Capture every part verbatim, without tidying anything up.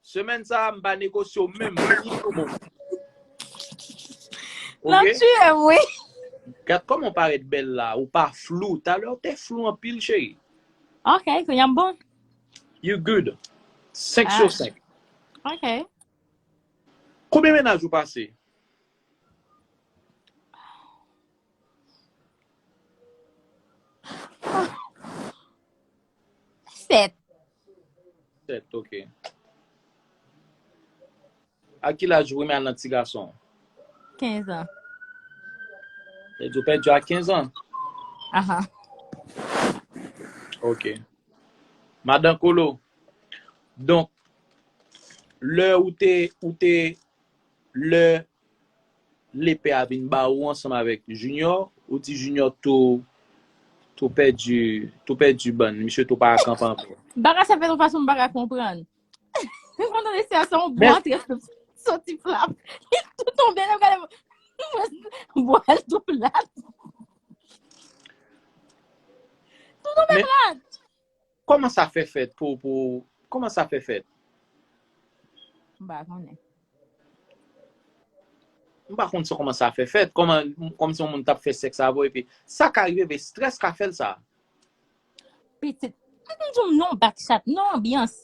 Semèn sa a, m pa negosye w menm, ni yon mo. L ap Ok? Tiye m, wi. Gad kòman w parèt bèl la, ou pa flou. Talè w te flou anpil, cheri. Ok, kounye a m bon. You good. Senk sou Ah. senk. Ok. Konbyen mennaj ou pase? Sèt. Sèt, ok. A ki laj ou renmen al nan ti gason? Kenz an. Sa vle di ou pèdi a kenz an? Ahan. Ok. Madan Kolo, donk, lè ou te, ou te, lè lepè a vin ba ou ansanm avèk Junior, ou di Junior tou, tou pèdi, tou pèdi bann, misye tou pa kanpe ankò. Bagay sa fèt yon fason m pa ka konprann. M kontan de se sa yon bon Men antre soti flap. Li tou tonbe, lè m gade, m wè bwa l tou plat. Tou tonbe Men plat. Kòman sa fè fèt pou, pou, kòman sa fè fèt? M pa konnen. M pa konn sa kòman sa fè fèt. Kòman, kòmsi yon moun t ap fè sèks avè w, epi sa ka rive, men strès ka fè l sa. Pitit. M di w non, bat chat, non anbyans.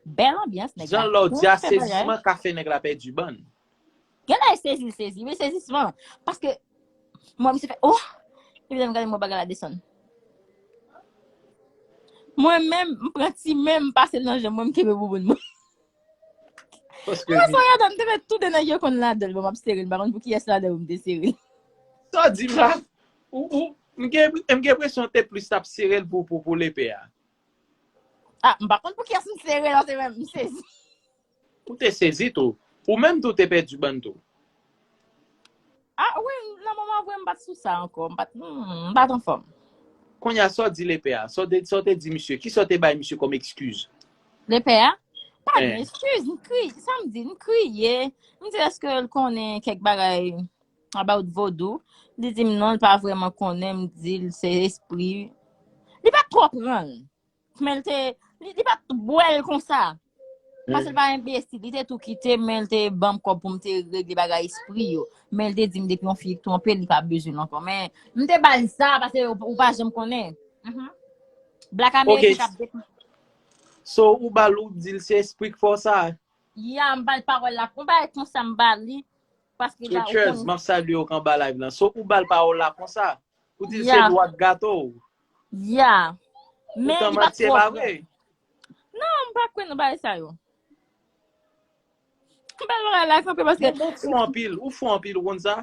Bèl anbyans, nèg la Jan lè w di bon, fè bagay. Sezisman ka fè nèg la pèdi bann. Gen lè sezi, sezi, men sezisman. Paske, mwen, misye fè, oh! Epi lè m gade, mwen bagay la desann. Mwen menm, m pran ti men, m pase l nan janm mwen, m kenbe bouboun mwen. Paske Mwen sonje adan, m te met tou de nèg yo konn ladan l, bon, m ap sere l, m pa konn pou kiyès ladan yo m te sere l. Sa w di m la, ou, ou, m gen, m gen enpresyon te plis t ap sere l pou, pou, pou lepè a. Ah, m pa konn pou kiyès m sere la, se menm, m sezi. Ou te sezi tou. Ou menm tou te pèdi bann tou. Ah, wi, nan moman vre, m pa t sou sa ankò. M pa t, hmm, m pa t anfòm. Kounye a, sa w di lepè a? Sa w te, sa w te di misye? Kisa w te bay misye kòm eskiz? Lepè a? Pa gen Eh. eskiz, m kriye. Sa m di, m kriye. M di, èske l konnen kèk bagay about vodou? Li di m non, l pa vrèman konnen. M di l se espri. Li pa t twò pran l. Men l te, li, li pa t bwè l konsa. Paske l pa enbesil, li te tou kite m, men l te ban m kòb pou m te regle bagay espri yo. Men l te di m depi yon fi twonpe l, li pa bezwen l ankò. Men m te ba l sa, paske ou, ou pa janm konnen. Mhm. Black Ok. American k ap defann. So, ou ba l, ou di l se espri k fè w sa? Ya, m ba l pawòl la. Yon bagay konsa m ba li, paske la, ou Treasures, konnen. M ap salye w k anba live lan. So, ou ba l pawòl la konsa? Ou di l se Ya. lwa gato w? Ya. Men Poutan li pa t manti, e twò pa vre. vre? Non, m pa kwè nan bagay sa yo. M pa bagay la kanpe paske Men, men ou fò anpil, ou fò anpil, ou konn sa?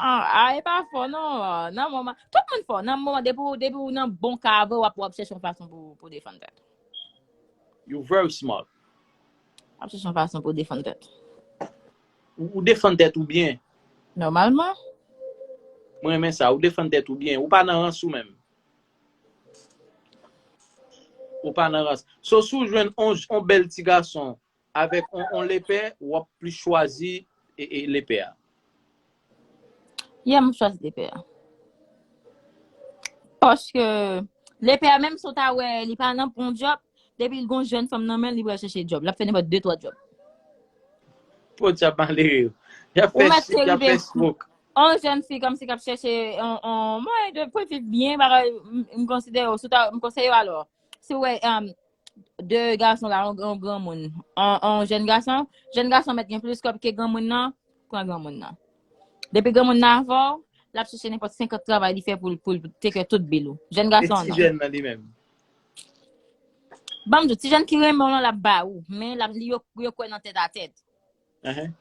Ah, ah, e pa fò, non. Nan moman, tout moun fò. Nan moman, depi, w- depi w nan bon ka avè w, w ap, w ap chèche yon fason pou, pou defann tèt. You very smart. W ap chèche yon fason pou defann tèt. Ou, ou defann tèt ou byen. Nòmalman. Mwen renmen sa, ou defann tèt ou byen. Ou pa nan rans ou menm. Ou pa nan rans. So, si w jwenn on, on bèl ti gason avèk on, on lepè, w ap plis chwazi e, e lepè a. Yeah, m chwazi lepè a. Paske lepè a, menm si w ta wè li pa nan bon djòb, depi l gon jèn fanm nan men l, li pral chèche djòb. L ap fè nenpòt de, twa djòb. Pòdyab malere yo. Y ap Ou fè mèt chik, y ap fè rive smoke. On jèn fi kòmsi k ap chèche on, on mwayen de pou viv byen, bagay, m, m konsidere w, si w ta, m konseye w alò. Si w wè, um, de gason la, on, on granmoun, on, on jèn gason, jèn gason mèt gen plis kòb ke granmoun nan, pran granmoun nan. Depi granmoun nan avè w, l ap chèche nenpòt senkant travay li fè pou l, pou l take care tout bil ou. Jèn E gason an ti non. jèn nan li menm? Ban m di w, ti jèn ki renmen w lan, l ap ba ou, men l ap, li yo, yo kwè nan tèt a tèt. Ehn.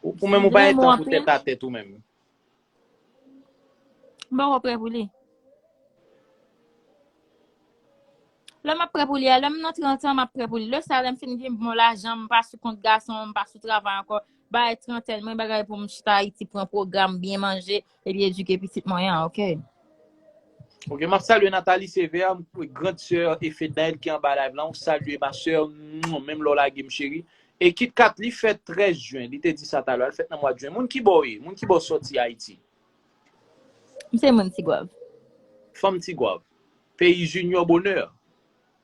Ou, ou menm ou pa gen tan pou tèt a tèt ou menm. M poko prè pou li. Lè m ap prè pou li a, lè m nan trant an, m ap prè pou li. Lè sa, lè m fin gen bon lajan, m pa sou kont gason, m pa sou travay ankò. Bay trantèn mwen, bagay pou m chita Ayiti, pran pwogram, byen manje, epi edike pitit mwen an, oke? Ok, m ap salye Nathalie Sévère, grand sè e Fednaelle ki anba live lan. Ou salye ma sè, menm lè w lage m cheri. E Kit Kat li fèt trèz jen, li te di sa talè, l fèt nan mwa jen. Moun ki bò w ye? Moun ki bò w sòti Ayiti? M se moun Tigwav. Fanm Tigwav. Peyi Junior Bonheur.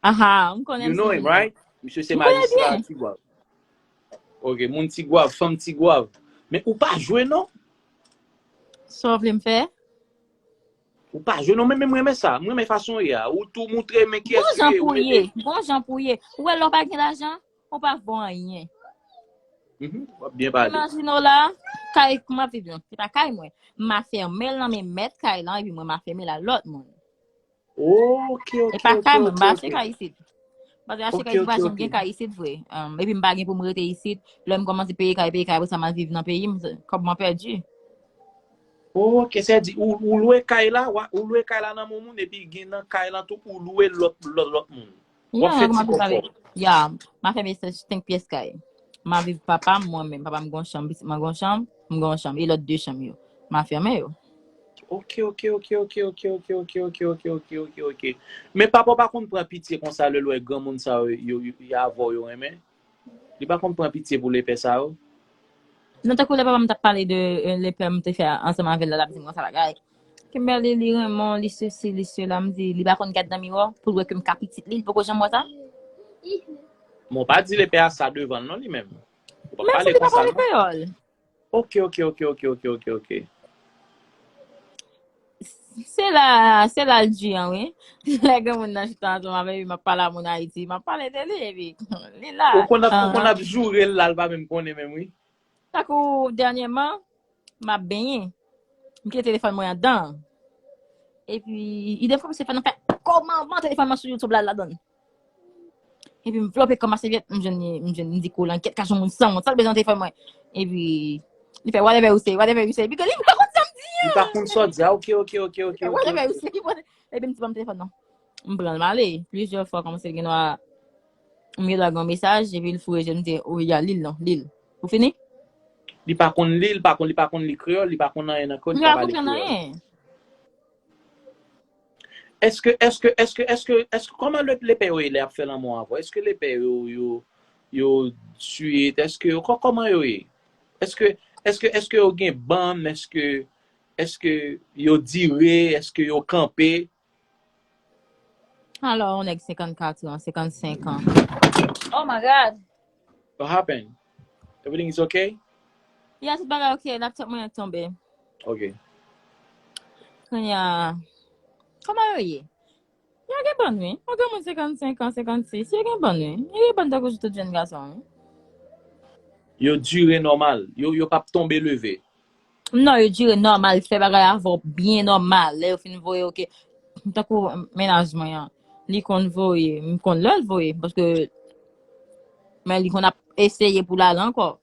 Aha, m konnen You m know se him, moun. Right? Misye se M konnen majistra byen. Tigwav. Ok, moun Tigwav, fanm Tigwav. Men ou pa jwe non. Sa w vle m fè? Ou pa jwe non, men men m renmen sa. M renmen fason w ye a. Ou tou moutre men kiyès Bon ou jan ye. Ou pou ye. mete Bon jan pou ye. Ou wè lè w pa gen lajan, ou pa vo anyen. Mhm, w ap byen pale. Imajine w la, kay m ap viv nan. Se pa kay mwen. M a fèmen l nan men mèt kay lan, epi mwen m a fèmen l a lòt moun. Ok, ok, E pa ok, kay mwen, ok, m pa achte ok. Kay isit. Paske achte Ok, Kay isit ok, pa janm ok. Gen kay isit vre. Um, epi m pa gen pou m rete isit. Lè m kòmanse peye kay, peye kay, apre sa m al viv nan peyi m, kòb mwen pèdi. Ok, sèdi ou, ou lwe kay la, wa- ou lwe kay la nan moun moun, epi gen nan kay la tou, ou lwe lòt lòt lòt moun. W ap Ya, fè kòman ti pou sa kòb vle? kòb. Ya, m a fè senk pyès kay. M a viv papa m, mwen menm. Papa m gon chanm, pitit mwen gon chanm, m gon chanm. E lòt de chanm yo, m a fèmen yo. Ok, ok, ok, ok, ok, ok, ok, ok, ok, ok, ok, ok, ok. Men papa w pa konn pran pitye konsa lè l wè granmoun sa yo, yo, yo, yo avè w yo renmen. Li pa konn pran pitye pou lepè sa yo. Non, tankou lè papa m t ap pale de euh, lepè m te fè ansanm avè l la, l ap di m konsa bagay. Kimberly, li renmen w, li sesi, li sela, m di, li pa konn gad nan miwa pou l wè ke m ka pitit li, li poko janm wè sa. Men w pa di lepè a sa devan l non li menm. Ou pa Menm si pale li pa konsa pale non. Kreyòl. Ok, ok, ok, ok, ok, ok, ok. Se la, se la l di an, wi. Lè granmoun nan chita ansanm avè li, m ap pale a moun Ayiti, m ap pale de li, epi li la. Ou konn ap, ou konn Ahan. Ap joure l la, l pa menm konnen menm, wi. Tankou dènyèman, m ap benyen. M kite telefòn mwen anndan. Epi, li defwa se fè nan fè kòman telefòn mwen sou YouTube la ladan. Epi m vlope kòm a sèvyèt, m jwenn li, m jwenn li di kolan, kèt ka jan moun sanwont, sa l bezwen telefòn mwen. Epi, li fè whatever you say, whatever you say. Epi, li pa konn sa m di Li an. Pa konn sa w di a, ok, ok, ok, ok, Li fè ok, whatever you ok. Say, li pa konn. Epi, m di pa m telefòn non. M pran l m ale. Plizyè fwa, kòmanse gen dwa, m gen dwa gen yon mesaj, epi l foure je m di, o, ya, li l non, li l. Ou fini? Li pa konn li, li pa konn, li pa konn li kreyòl, li pa konn anyen nan kreyòl, li M pa pa pale konprann kreyòl. Anyen. Èske, èske, èske, èske, èske, kòman le, lepè yo ye lè y ap fè lanmò avè w? Èske lepè yo, yo, yo sweet? Èske, kò-, kòman yo ye? Èske, èske, èske yo gen bann? Èske, èske yo dire? Èske yo kanpe? Alò, yon nèg senkannkat an, senkannsenk an. Oh my God! What happened? Everything is okay? Ya, tout bagay ok, laptop mwen tonbe. Ok. Kounye a, kòman yo ye? Yo gen bann, wi. Yon granmoun senkannsenk an, senkannsis, yo gen bann, wi. Yo gen bann tankou tout jèn gason, wi. Yo dire nòmal. Yo, yo p ap tonbe leve. Non, yo dire nòmal, fè bagay avè w byen nòmal. Lè yo fin voye, ok. Tankou mennaj mwen an, li konn voye, m konn lè l voye, paske, men li konn ap eseye pou l ale ankò.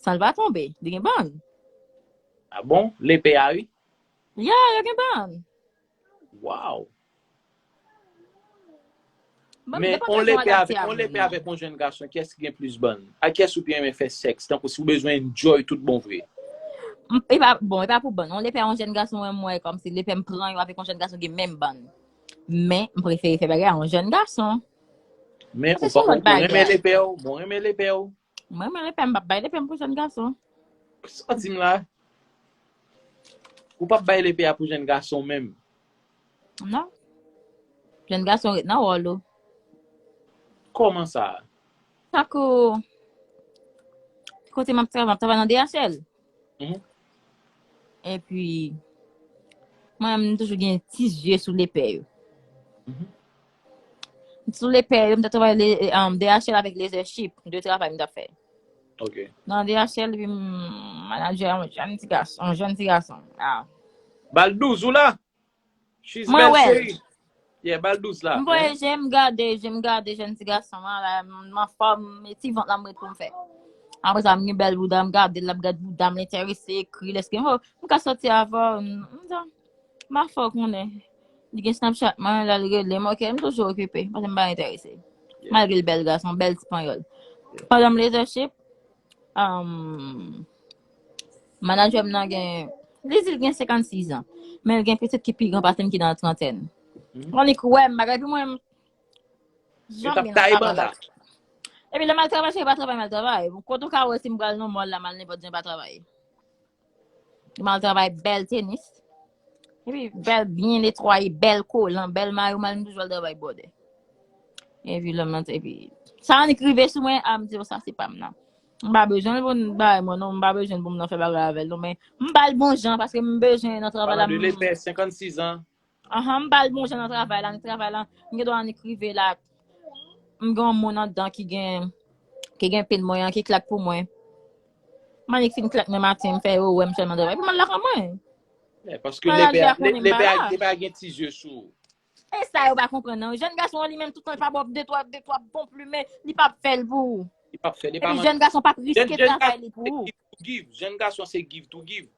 San l pa tonbe, li gen bann. Ah bon? Lepè a, wi? Ya, yo gen bann. Wow. Bon, Men depann on fason w lepè adapte avèk, a on moun lepè nan. Avèk on jèn gason, kiyès ki gen plis bann? A kiyès ou pi renmen fè sèks? Tankou si w bezwen enjoy tout bon vre. M- E pa, bon, e pa pou bann. On lepè, on jèn gason, mwen, mwen, kòmsi lepè m pran yo avèk on jèn gason gen menm bann. Men, m prefere fè bagay a on jèn gason. Men Sa ou se pa, yon lòt ou renmen bagay. Lepè w, bon, renmen lepè w. Mwen, mwen, lepè m p ap bay lepè m pou jèn gason. Sa w di m la? Ou p ap bay lepè a pou jèn gason menm? Non. Jèn gason ret nan wòl ou. Kòman sa? Tankou, kote m ap travay, m ap travay nan D H L. Mhm. Epi, mwen, m toujou gen ti zye sou lepè yo. Mhm. Sou lepè yo, m te travay le, um, D H L avèk Laser Ship, de travay m t ap fè. Ok. Nan D H L, epi m, manadjè a, yon jèn ti gason, yon jèn ti gason. Ah. Bal douz ou la? She's Mwen bèl wè l. Cheri. Yeah, bal douz la. M voye je m gade, je m gade jèn ti gason an la, m anfòm, e ti vant la m ret pou m fè. Apre sa, m gen bèl bouda, m gade l, l ap gad bouda m, l enterese, ekri, lèske m, m ka sòti avè w, m, m, m, m a fè w konnen. Li gen Snapchat mwen, lè l rele m, ok, m toujou okipe, paske m pa enterese. Yeah. Malgre l bèl gason, bèl ti panyòl. Pandan m Laser Ship, um, manadjè m nan gen, li di l gen senkannsis an, men l gen pitit ki pi gran pase m ki nan trantèn. Mhm. Mwen li kwè m, bagay pou mwen, Yo t ap taye banda. Epi lè m al travay, se pa travay m al travay. Kote w ka wè si m pral nan mòl la, m al nenpòt jan pa travay. M al travay bèl tenis. Epi bèl, byen netwaye, bèl kolan, bèl mayo, m al m toujou al travay bòdè. Epi lòm nan te, epi sa annik rive sou mwen, a m di, "Sa se pa m nan." M pa bezwen l pou n bay mwen non, m pa bezwen pou m nan fè bagay avè l non, men m ba l bon jan paske m bezwen nan travay la. Palan de lepè, senkannsis an. Ahan, m ba l bon jan nan travay la, nan travay la, m gen dwa annik rive la. M gen yon moun anndan ki gen, ki gen pen mwen an, ki klak pou mwen. M annik fin klak nan maten, m fè yo wè m sèlman travay. Epi m al lakay mwen. Paske lepè, lepè a gen ti zye sou ou. E sa yo pa konprann nan. Jèn gason an li menm tout tan li pa ba w de twa, de twa bon plimen, li p ap fè l pou ou. Li p ap fè, li pa. Epi jèn gason p ap riske travay li pou ou. Jèn gason se give to give.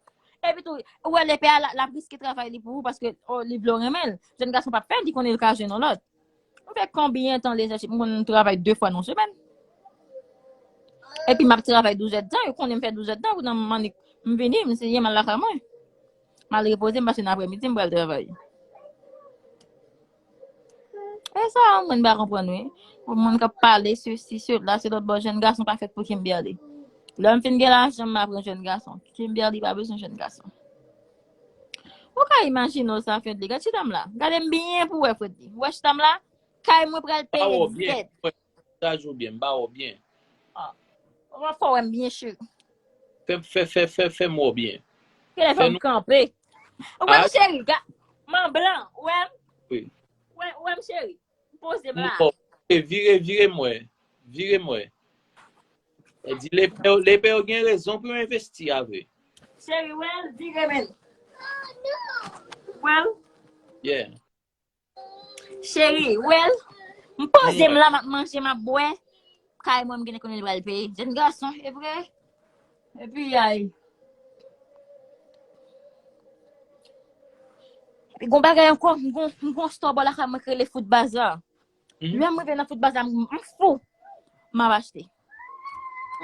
Epi tou, ou wè lepè a, l ap riske travay li pou ou paske li vle w renmen l. Jèn gason p ap fè l, li konnen l ka jwenn yon lòt. Ou fè konbyen tan leadership? M konn travay de fwa nan semèn. Epi m ap travay douzèdtan, yo konnen m fè douzèdtan, kounya m annik, m vini, m siye, m al lakay mwen. M al repoze m, paske nan aprèmidi, m pral travay. E sa, mwen pa konprann, wi. Pou moun k ap pale, sesi, sela, se lòt bò, jèn gason pa fèt pou Kimberly. Lè m fin gen lajan, m aprann jèn gason. Kimberly pa bezwen jèn gason. Ou ka imajine w sa, Fredly. Gad chita m la. Gade m byen pou w wè, Fredly. Ou wè chita m la? Kay mwen pral peye nèt. Sa jou byen, m pa wè w byen. Ah. Ou pa fò wè m byen, cheri. Fè, fè, fè, fè, fè m wè w byen. Telefòn kanpe. Ou wè m, cheri, ga-, man blan, ou wè m? Wi. Ou wè, ou wè m, cheri? M poze m la. Vire, vire, vire m wè. Vire m wè. E di lepè, lepè yo gen rezon pou yo envesti a vre. Cheri, wè l, vire men. Wè l. Yeah. Cheri, wè l. M poze m la, m ap manje, m ap bwè. Kay mwen, m gen konnen l pral peye. Jèn gason, e vre. Epi, ay. Epi, gon bagay ankò, m gon, m gon store bò lakay mwen ki rele Food Bazaar. Lè m rive nan Food Bazaar, m, m fou. M ap achte.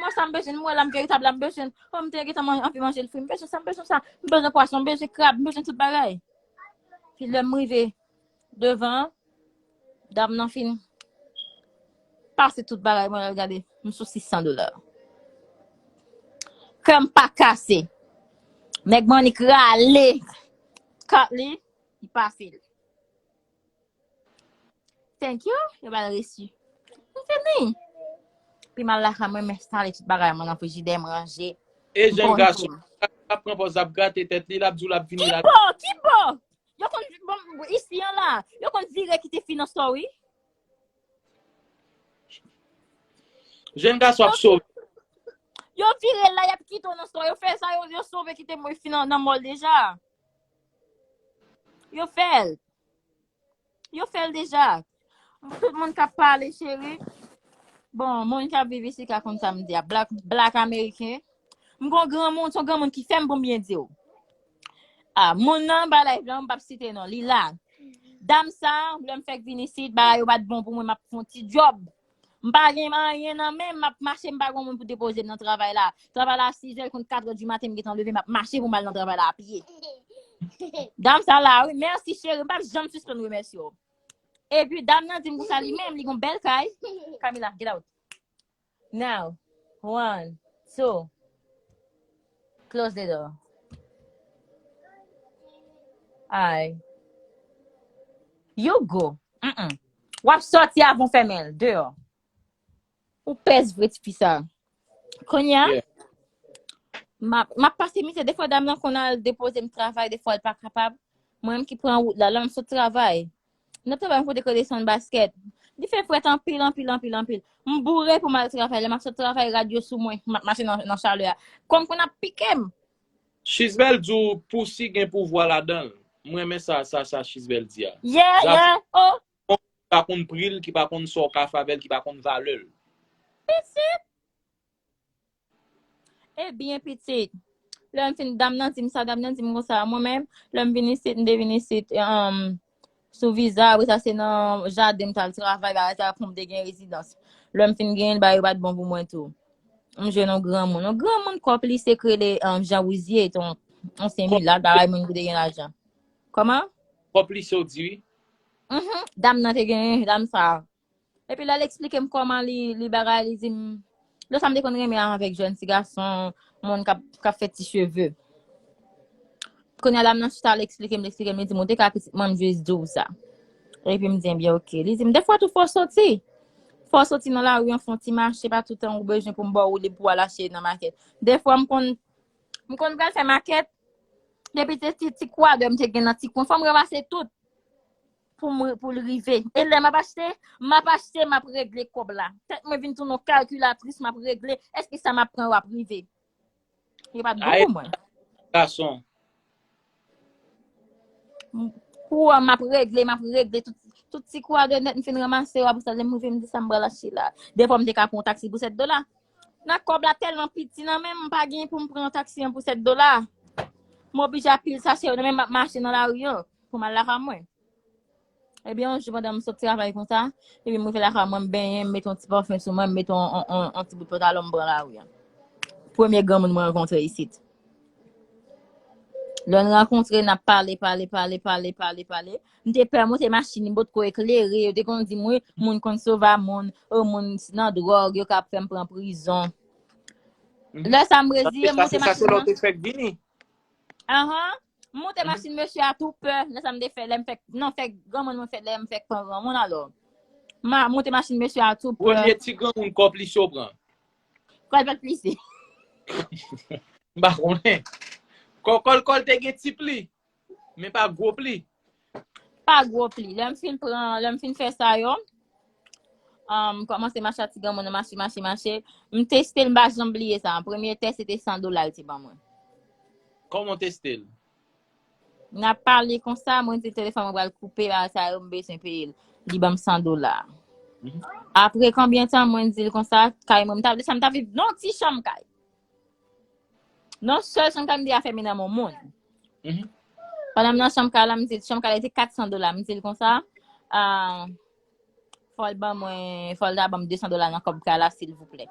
Mwen, sa m bezwen, m wè la, m veritab la, m bezwen. Oh, m te gentan man-, anvi manje l fri. M bezwen sa, m bezwen sa. M bezwen pwason, m bezwen krab, m bezwen tout bagay. Pi lè m rive devan, dam nan fin pase tout bagay, mwen al gade, m sou sis san dola. Kè m pa kase. Nèg mwen annik rale kat li, li pase l. Thank you, yo ba l resi. M fini. Pi m al lakay mwen, m enstale tout bagay mwen nan frijidè, m ranje. E jèn gason ap pran pòz, ap grate tèt li, l ap di w l ap vini la. Ki bò? Ki bò? Yo konn, bon, isi an la, yo konn vire kite fi nan store, wi. Jèn gason ap sove. Yo vire la, y ap kite w nan store. Yo fè sa, yo, yo sove kite mwen fi nan, nan mall deja. Yo fè l. Yo fè l deja. Tout moun k ap pale, cheri. Bon, moun k ap viv isi ka konn sa m di a. Black, black American. M gon granmoun, se yon granmoun ki fè m pou m byen di w. Ah, moun nan ba live la, m p ap site non. Li la. Dam sa, lè m fèk vin isit, bagay yo pa t bon pou mwen, m ap fè yon ti djòb. M pa gen anyen nan men m, m ap mache, m pa gen moun pou depoze m nan travay la. Travay la sizè, li konn katrè di maten, m gentan leve, m ap mache pou m al nan travay la a pye. Dam sa la, wi, mèsi cheri, m p ap janm sispann remèsye w. Epi dam nan di m konsa li menm, li gon bèl kay. Camila, get out. Now, one, two. Close the door. Ay. You go. Mm-mm. W ap sòti avan w fèmen l deyò. Ou pès vre tifi sa. Kounye a, m ap, m ap pase mizè. Defwa dam nan konn al depoze m travay, defwa l pa kapab. Mwen menm ki pran wout la, lè m sot travay. M t ap travay yon kote ki rele Sound Basket. Li fè frèt anpil, anpil, anpil, anpil. M boure pou m al travay. Lè m ap sot travay, rad yo sou mwen. M ap mache nan, nan chalè a. Kò m konn ap pike m. Chisbel di w pousi gen pouvwa ladan l. M renmen sa, sa, sa Chisbel di a. Yeah, yeah, oh. Ki pa konn pri l, ki pa konn sa w ka fè avè l, ki pa konn valè l. Pitit. Ebyen, pitit. Lè m fin, dam nan di m sa, dam nan di m konsa. Mwen menm, lè m vin isit, m te vin isit, um, sou viza, apre sa se nan jaden m t al travay, bagay sa pou m te gen rezidans. Lè m fin genyen l, bagay yo pa t bon pou mwen tou. M jwenn yon granmoun. Yon granmoun kò plis se k rele, um, Jan Wizye, yon ansyen milat, bagay moun ki te gen lajan. Kòman? Kò plis se w di wi. Mhm. Dam nan te genyen, dam sa. Epi lè l eksplike m kòman li, li bagay, li di m, lè sa m te konn renmen avèk jèn ti gason, moun k ap, k ap fè ti cheve. Kounye a dam nan chita, l eksplike m, l eksplike m, li di m, "Ou te ka pitit mwen, m jis di w sa." Epi m di, "Ebyen, oke." Li di m, "Defwa tou fò w soti." Fò w soti nan lari an, fè yon ti mache, pa toutan ou bezwen pou m ba w woulib pou w al achte nan makèt. Defwa, m konn, m konn pral fè makèt, depi se ti, ti kwadè m te gen nan ti kwen, fò m ranmase tout pou m, pou l rive. E lè m ap achte, m ap achte, m ap regle kòb la. Tèt mwen vin tounen yon kalkilatris, m ap regle, èske sa m ap pran yo ap rive? Yo pa t bon pou mwen. Gason. Kou an, m ap regle, m ap regle tout, tout ti kwadè nèt, m fin ranmase yo, apre sa, lè m rive, m di sa m pral achte la. Defwa, m te ka pran yon taksi pou sèt dola. Nan kòb la tèlman piti nan men m, m pa gen pou m pran yon taksi an pou sèt dola. M oblije ap pil sachè yo nan men m, m ap mache nan lari an pou m al lakay mwen. Ebyen, yon jou pandan m sot travay konsa, epi m rive lakay mwen, m benyen, m mete yon ti pafen sou mwen, m mete yon, yon, yon, yon ti bout pantalon, m pran lari an. Premye granmoun mwen rankontre isit. Lè n rankontre, n ap pale, pale, pale, pale, pale, pale. M te pè monte machin li, m potko eklere. Yo te konn di m, wi, moun konn sove moun, o moun nan dwòg, yo ka ap fè m pran prizon. Lè sa, m reziye, m monte machin nan. Sa se lè w te fèk vini? Ahan. M monte machin mesye a tou pè. Lè sa m te fè, lè m fèk, non, fèk granmoun mwen fèt, lè m fèk pran granmoun alò. M a monte machin mesye a tou pè. Premye ti granmoun kò pli cho pran. Kò l pa t plise. M pa konnen. Kò, kò l, kò l te gen ti pli, men pa gwo pli. Pa gwo pli. Lè m fin pran, lè m fin fè sa yo, um, m kòmanse mache ak ti granmoun nan, mache, mache, mache. M teste l, m pa janm bliye sa. Premye tès, se te san dola l te ban mwen. Kòman w teste l? N ap pale konsa, mwen di telefòn mwen pral koupe, bagay sa yo, m bezwen peye l. Li ban m san dola. Apre konbyen tan, mwen di l konsa, kay mwen, m t ap, deja m t ap viv nan yon ti chanm kay. Nan sèl chanm kay, m te ka fèmen nan men yon moun. Pandan m nan chanm kay la, m di, chanm kay la te kat san dola. M di l konsa, ah, fò l ban mwen, fò l ta ban m de san dola nan kòb kay la, silvouplè.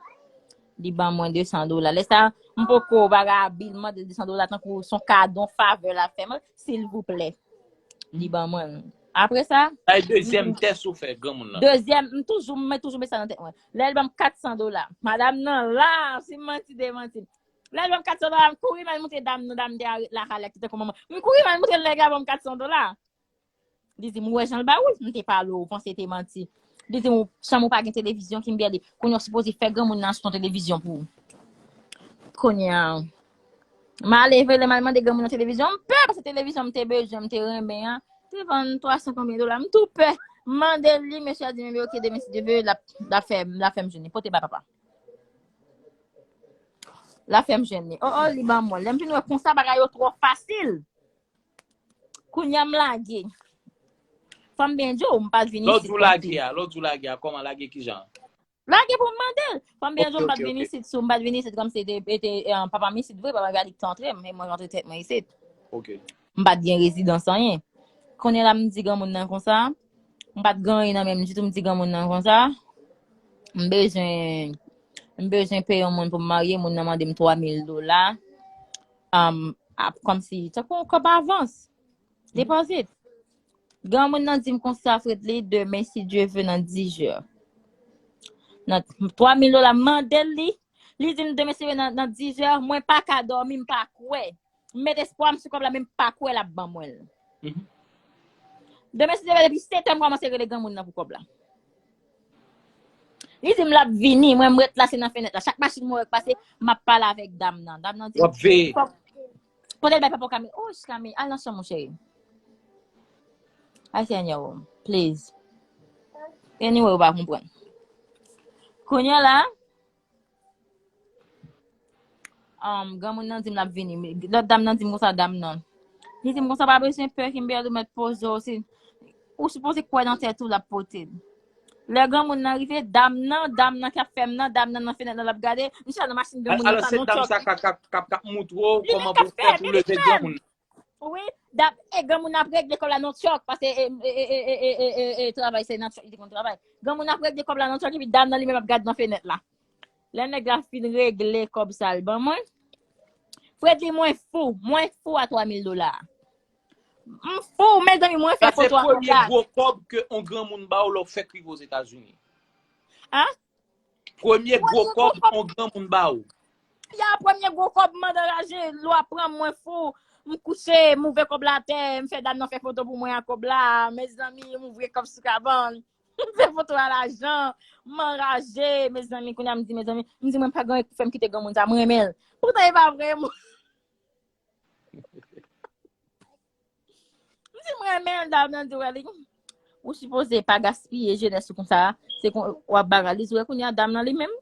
Li ban mwen de san dola. Lè sa, m poko bagay abil, m mande l de san dola tankou se yon kado, yon favè l ap fè mwen, silvouplè. Li ban mwen. Apre sa, sa e dezyèm tès ou fè granmoun nan? Dezyèm, m toujou, m met toujou met sa nan tèt mwen. Lè l ban m kat san dola. Madanm nan la, si m manti, demanti m. Lè l ban m kat san dola, m kouri m al montre dam nan, dam te arete lakay la ki tankou manman. M kouri m al montre nèg la ban m kat san dola. Li di m, ou wè jan l ba ou? M te pale w, ou panse te manti. Li di m, chanm ou pa gen televizyon, Kimberly. Kounye a w sipoze fè granmoun nan achte yon televizyon pou ou. Kounye a, m ale vre, lè m al mande granmoun nan televizyon, m pè, paske televizyon m te bezwen, m te renmen an, te vann twa san konbyen dola, m tou pè. M mande l li, mesye a di m, ebyen, oke, demen, si Dye vle, l ap, l ap fè, l ap fè m jwenn li. Pote ba papa. L ap fè m jwenn li. O, o, li ban mwen. Lè m vin wè konsa, bagay yo twò fasil. Kounye a m lage. Fò m byen di w, m pa t vin isit pou m te. Lè w di w lage a, lè w di w lage a, kòman lage kijan? Lage pou m mande l. Fò m byen di w, m pa t vin isit sou, m pa t vin isit kòmsi te, te, eh, papa m isit vre, papa m gade ki te antre m, e mwen rantre tèt mwen isit. M pa t gen rezidans anyen. Kounye a la m di granmoun nan konsa, m pa t gen anyen nan men m ditou, m di granmoun nan konsa, m bezwen, m bezwen peye yon moun pou m marye, moun nan mande m twa mil dola. Um, ap, kòmsi, tankou yon kòb avans. Depoze. Granmoun nan di m konsa, Fredly, demen, si Dye vle, nan dizè. Nan twa mil dola, m mande l li. Li di m demen, si Dye vle, nan, nan dizè, mwen pa ka dòmi, m pa kwè. M met espwa m sou kòb la, men m pa kwè l ap ban mwen l. Demen, si Dye vle, depi sèt è, m kòmanse rele granmoun nan pou kòb la. Li di m l ap vini, mwen m ret la, se nan fenèt la. Chak machin mwen wè k pase, m ap pale avèk dam nan. Dam nan di m, w ap veye. Fòk, pote l bay papa w Kami. Oh, Kami, al nan chanm ou, cheri. Ay, Senyè, oh, please. Anyway, ou pa konprann. Kounye a la, um, granmoun nan di m l ap vini. Lòt dam nan di m konsa, dam nan. Li di m konsa, pa bezwen pè, Kimberly, ou mèt poze w, si, ou sipoze kwè nan tèt ou, l ap pote l. Lè granmoun nan rive, dam nan, dam nan k ap fè m nan, dam nan nan fenèt nan l ap gade, m chita nan machin granmoun nan, sa non chòk. Alò, se dam sa k ap, k ap, k ap, k ap moutre w kòman pou w fè pou leve granmoun nan. Wi, dam, e granmoun nan ap regle kòb la nan chòk, paske e, e, e travay se nan chòk, li te konn travay. Granmoun nan ap regle kòb la nan chòk, epi dam nan li menm ap gade nan fenèt la. Lè nèg la fin regle kòb sa l ban mwen, Fredly, mwen fou, mwen fou a twa mil dola. M fou, mezanmi, mwen fè foto ak yon gad. Sa se premye gwo kòb ke yon granmoun ba w lè w fèk rive Ozetazini. Hein? Premye gwo kòb yon granmoun ba w. Ya, premye gwo kòb, mandan raje, lwa pran m, mwen fou. M kouche, m ouvè kòb la atè, m fè dam nan fè foto pou mwen ak kòb la. Mezanmi, m ouvri kòb sou kabann. M fè foto a lajan, m anraje, mezanmi, kounye a m di, mezanmi, m di mwen pa gen anyen k pou fè m kite granmoun sa, m renmen l. Poutan e pa vre, m M di m renmen l, dam nan di wè li. Ou sipoze pa gaspiye jenès ou konsa. Se kon w ap bagay. Li di wè kounye a dam nan li menm.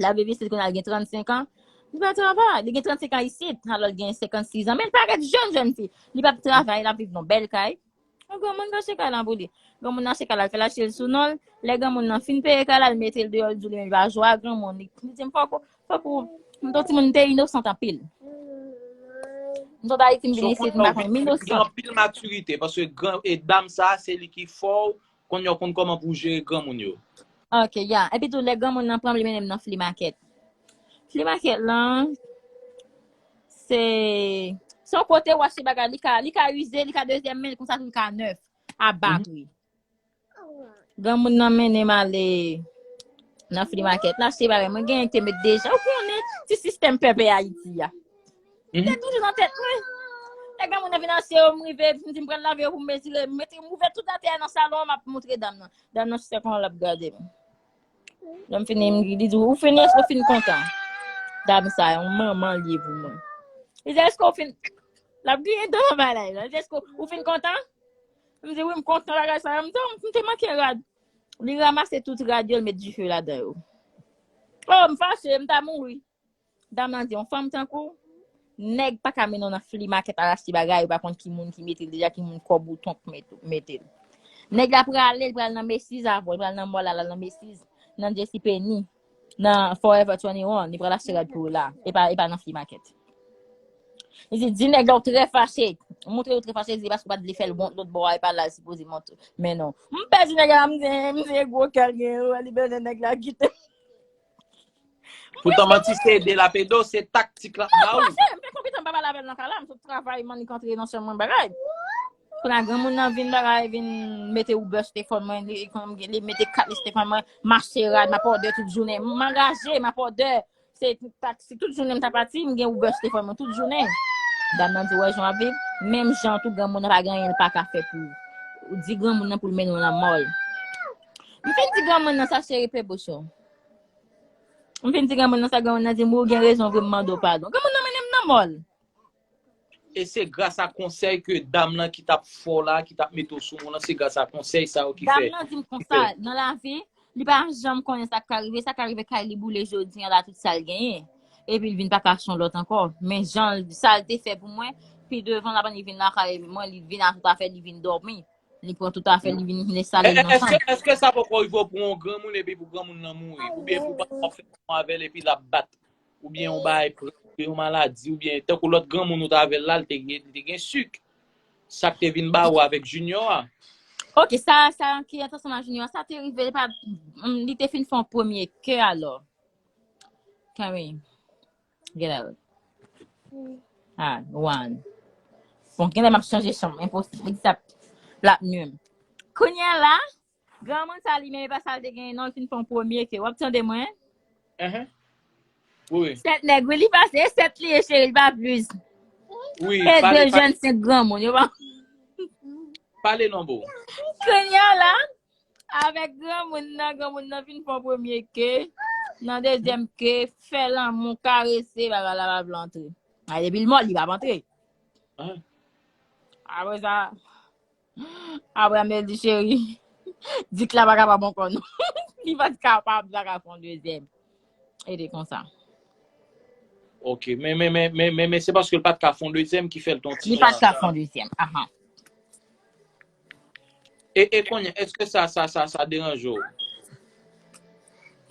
L ap viv isit kounye a l gen trannsenk an. Li pa travay. Li gen trannsenk an isit. Alò l gen senkannsis an. Men l parèt jèn, jèn fi. Li p ap travay, l ap viv nan bèl kay. Yon granmoun k achte kay lan pou li. Granmoun nan achte kay la, l fè l achte l sou non l. Lè granmoun nan fin peye kay la, l mete l deyò, l di li menm li pa jwe ak granmoun. Li, li di m fòk ou, fòk ou, m t on timoun, m te inosant anpil. M sot Ayiti, m vin isit, m pa konn, m inosan. Gen anpil matirite, paske gran, e dam sa, se li ki fò w, konn yo konn kòman pou jere granmoun yo. Ok, ya. Epi tou, lè granmoun nan pran m, li mennen m nan flea market. Flea market lan, se, se yon kote w achte bagay, li ka, li ka ize, li ka dezyèm men, konsa tou li ka nèf, a ba pri. Granmoun nan mennen m ale nan flea market la, achte bagay. Mwen genyen ki te met deja. Ou konnen ti sistèm pèpè Ayiti a. Li te toujou nan tèt mwen. Lè granmoun nan vin achte yo, m rive, m di m pral lave yo pou m mezire. M mete, m ouvè tout atè a nan salon an, m ap montre dam nan. Dam nan chita konsa l ap gade m. Lè m fini, m di, li di, ou fini, èske w fin kontan? Dam sa, yon manman l ye pou mwen. Li di, èske w fin, l ap griyen dan nan bagay la. Li di, èske w fin kontan? M di, wi, m kontan bagay sa. M di, oh, m te manke rad. Li ranmase tout rad yo, l met dife ladan yo. Oh, m fache, m ta mouri. Dam nan di, yon fanm tankou w, nèg pa ka mennen w nan flea market al achte bagay, ou pa konn ki moun ki mete l deja, ki moun kò bouton k met-, mete l. Nèg la prale, li pral nan Macy's avè w, li pral nan mall la, l al nan Macy's, nan JCPenney, nan Forever twenty-one, li pral achte rad pou ou la, e pa, e pa nan flea market. Li di, di nèg la ou trè fache, montre ou trè fache, li di paske ou pa t vle fè l wont lòt bò a, e pa la l sipoze montre. Men non. M pèdi nèg la, m di, m di gwo kè l gen, li bezwen nèg la kite m. Poutan manti se ede l ap ede w, se taktik l ap ba w. Mwen, m te konpitan m pa pale avè l nan kay la, m sot travay, m annik antre nan chanm mwen bagay. Kounye a granmoun nan vin bagay, vin mete Uber sou telefòn mwen, li, li mete kat li sou telefòn mwen, m achte rad, m ap òdè tout jounen, m angaje, m ap òdè. Se taksi, tout jounen m ta pati, m gen Uber sou telefòn mwen, tout jounen. Dam nan di, wè jan w ap viv, menm jan tou granmoun nan pa gen anyen l pa ka fè pou ou. Ou di granmoun nan pou l mennen w nan mall. M fin di granmoun nan sa, cheri, pe bouch ou. M fin di granmoun nan sa, granmoun nan di m, wi, ou gen rezon vre, m mande w padon. Granmoun nan mennen m nan mall. E se gras a konsèy ke dam lan ki t ap fè w la, ki t ap mete w sou moun lan, se gras a konsèy sa yo ki fè. Dam nan di m konsa, nan lavi, li pa janm konnen sa k ka rive, sa ka rive kay li boule jodi an la, tout sa l genyen. Epi l vin pa ka achte yon lòt ankò. Men jan l, sa l te fè pou mwen, pi devan l ap vin lakay mwen, li vin ak tout afè, li vin dòmi. Li pran tout afè, li vin enstale l nan chanm. Èske sa poko rive w pou yon granmoun epi pou granmoun nan mouri? Oubyen pou w pa fè yon avè l epi l ap bat? Oubyen yon bagay pran, oubyen yon maladi, oubyen tankou lòt granmoun ou t avè l la, li te gen, li te gen sik. Sa k te vin ba ou avèk Junior a? Ok, sa, sa ki ret ansanm ak Junior, sa te rive, li pa, mm, li te fin fè yon premye kè alò. Kami. Get out. Ah, one. Bon, genlè m ap chanje chanm. Enposib. Li di sa l ap nwi m. Kounye a la, granmoun sa li menm, e pa sa l te genyen, non, li fin fè yon premye kè. W ap tande mwen? Enhen. Wi, wi. Sèt nèg, wi, li pase. E sèt li ye, cheri, li pa plis. Wi, E pale, de pale. Jèn senk granmoun, yo pa. Pale non, boo. Kounye a la, avèk granmoun nan, granmoun nan fin fè yon premye kè. Nan dezyèm kè, fè lanmou, karese, bagay la pa vle antre. A, depi l mò, li p ap antre. Ah. Apre sa, apre, m te di, cheri, dik la pa kapab ankò, non. Li pa t kapab, li pa ka fè yon dezyèm. E te konsa. Ok, men, men, men, men, men, men se paske l pa t ka fè yon dezyèm ki fè l te yon ti Li jan pa t ka fè yon dezyèm. Ahan. E, e konnen, èske sa, sa, sa, sa deranje w?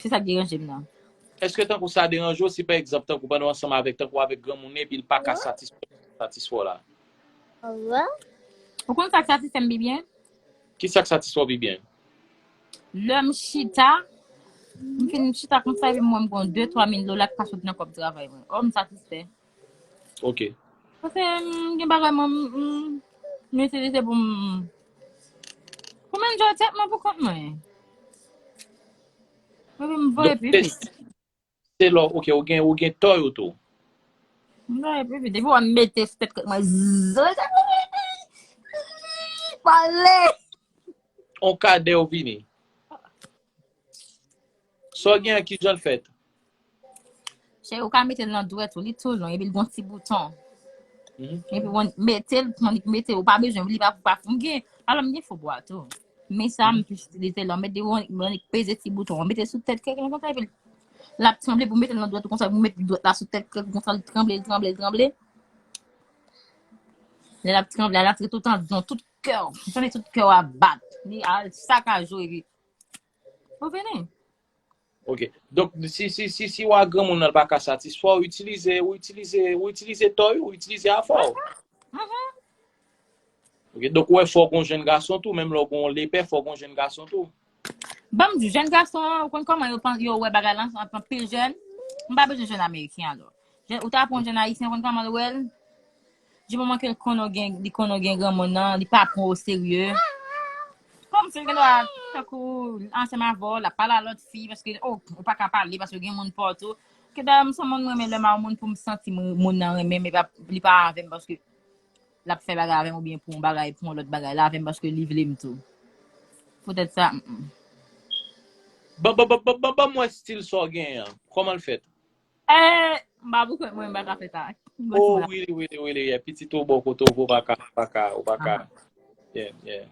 Se sa k deranje m nan. Èske tankou sa deranje w si, pa egzanp, tankou pandan w ansanm avèk, tankou avèk granmoun nan, epi l pa ka satisfè, satisfè w la? Ou konn sa k satisfè m pi byen? Ki sa k satisfè w pi byen? Lè m chita, m fin chita konsa, epi m wè m gen de, twa mil dola k ka sot nan kòb travay mwen. Oh, m satisfè. Ok. Paske m gen bagay mwen, m, m, m itilize pou m, pou m enjoy tèt mwen pou kont mwen. Epi m voye pi vit. Se lè, ok, ou gen, ou gen tòy ou tou. M voye pi vit. Depi w ap mete sou tèt kòk mwen, zzz, pale. On kadè ou vini. Sa w gen an, ki jan l fèt? Cheri, ou ka mete l nan dwèt ou, li tou long, epi l gon ti bouton. Epi ou mete l, tandis mete, ou pa bezwen, li pa, pa fon gen. Alò, m gen fo bwa tou. Men sa, m plis itilize lè, mete, ou peze ti bouton, ou mete sou tèt kèk, konsa, epi l ap tranble, pou mete l nan dwèt ou, konsa, pou mete dwèt la sou tèt kèk, konsa, li tranble, li tranble, li tranble. Lè l ap tranble, l ap tout andan, tout kè w. Ou tande tout kè w ap bat. Li al sakaje w, epi ou vini. Ok. Donk, si, si, si, si w a granmoun nan, l pa ka satisfè w, itilize, ou itilize, ou itilize tòy, ou itilize afè w. Ok. Donk, ou wè fò gon jèn gason tou, menm lè w gon lepè, fò gon jèn gason tou. Ban m di, jèn gason an, ou konn kòman yo, yo wè bagay lan, anpil jèn. M pa bezwen jèn ameriken, alò. Ou ta pran yon jèn ayisyen, ou konn kòman l wè l? Di moman ke l konnen w gen, li konnen w gen granmoun nan, li pa pran w oserye. Kòmsi l gen dwa tankou ansanm avè w, l ap pale a lòt fi, paske, oh, ou pa ka pale, paske gen moun pa w tou. Ke dayè, m se yon moun m renmen lè m a yon moun pou m santi moun nan renmen m, epi li pa avè m, paske l ap fè bagay avè m, oubyen pou yon bagay, pou yon lòt bagay, l avè m, paske li vle m tou. Poutèt sa, mm, mm. Ban, ban, ban, ban, ban, ban mwen stil sa w genyen an. Kòman l fèt? Eh, m pa pou kont mwen, m pa ka fè sa. Oh, really, really, really, yeah. Pitit ou bò kote w, ou pa ka, ou pa ka, ou pa ka. Yeah, yeah.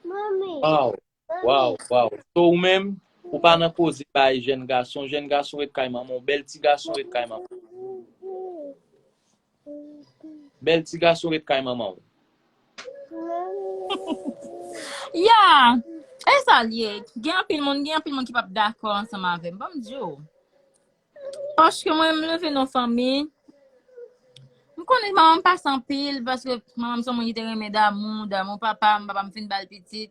Wow, wow, wow. So, ou menm, ou pa nan koze bay jèn gason, jèn gason ret kay manman w, bèl ti gason ret kay manman w. Bèl ti gason ret kay manman w. Ya, e sa l ye. Gen anpil moun, gen anpil moun ki p ap dakò ansanm avè m. Ban m di w. Paske mwen, m leve nan fanmi. M konnen manman m pase anpil, paske manman m se yon moun ki te renmen damou, damou papa m, papa m fin ba l pitit,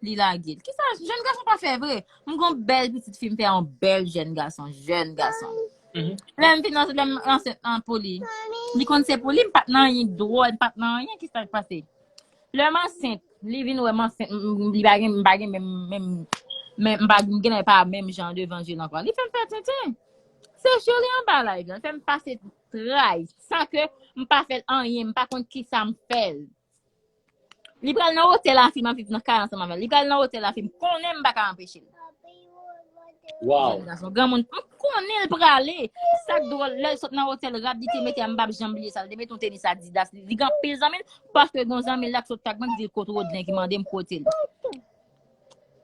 li lage l. Kisa jèn gason pa fè vre? M gon bèl pitit fi, m fè yon bèl jèn gason, jèn gason. Lè m vin ansent, lè m ansent nan pou li. Li konn se pou li, m pa t nan anyen dwòl, m pa t nan anyen, kisa k pase? Lè m ansent, li vin wè m ansent, m, m, li pa gen, m pa gen menm, menm, menm, m pa gen, m pa menm jan devan je l ankò. Li fè m fè tenten. Se je li anba live la, li fè m pase tray, san ke m pa fè l anyen, m pa konn kisa m fè l. Li pral nan otèl la, fi m ap viv nan kay ansanm avè l. Li pral nan otèl la, fi m konnen m pa ka anpeche l. Wow. Jèn gason, granmoun, m konnen l prale. Sa k dwòl, lè l sot nan otèl, rad li te mete a, m p ap janm bliye sa. Li te mete yon tenis Adidas. Li, li gen anpil zanmi l, paske gon zanmi l la k sot ak mwen, ki di l kot Rodlen, ki mande m kote l.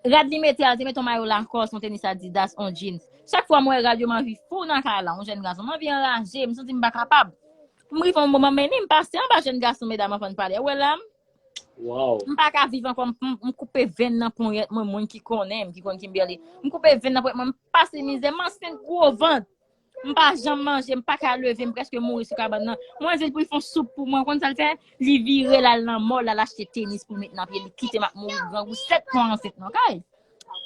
Rad li mete a, li te mete yon mayo Lacoste, yon tenis Adidas, yon jeans. Chak fwa m wè rad yo, m anvi fou nan kay la, yon jèn gason. M anvi anraje, m santi m pa kapab. M rive yon moman, men ni m pase anba jèn gason, medam, anvan n pale. Ou wè la, m Wow. M pa ka viv ankò, m, m, m koupe venn nan ponyèt mwen, moun ki konnen m, ki konn Kimberly. M koupe venn nan ponyèt mwen, m pase mizè, m ansent gwo vant. M pa janm manje, m pa ka leve, m prèske mouri sou kabann nan. Mwen di l pou l fè yon soup pou mwen, konn sa l fè? Li vire l al nan mòl, al achte tenis pou l met nan pye, li kite m ap mouri grangou sèt mwa ansent nan kay.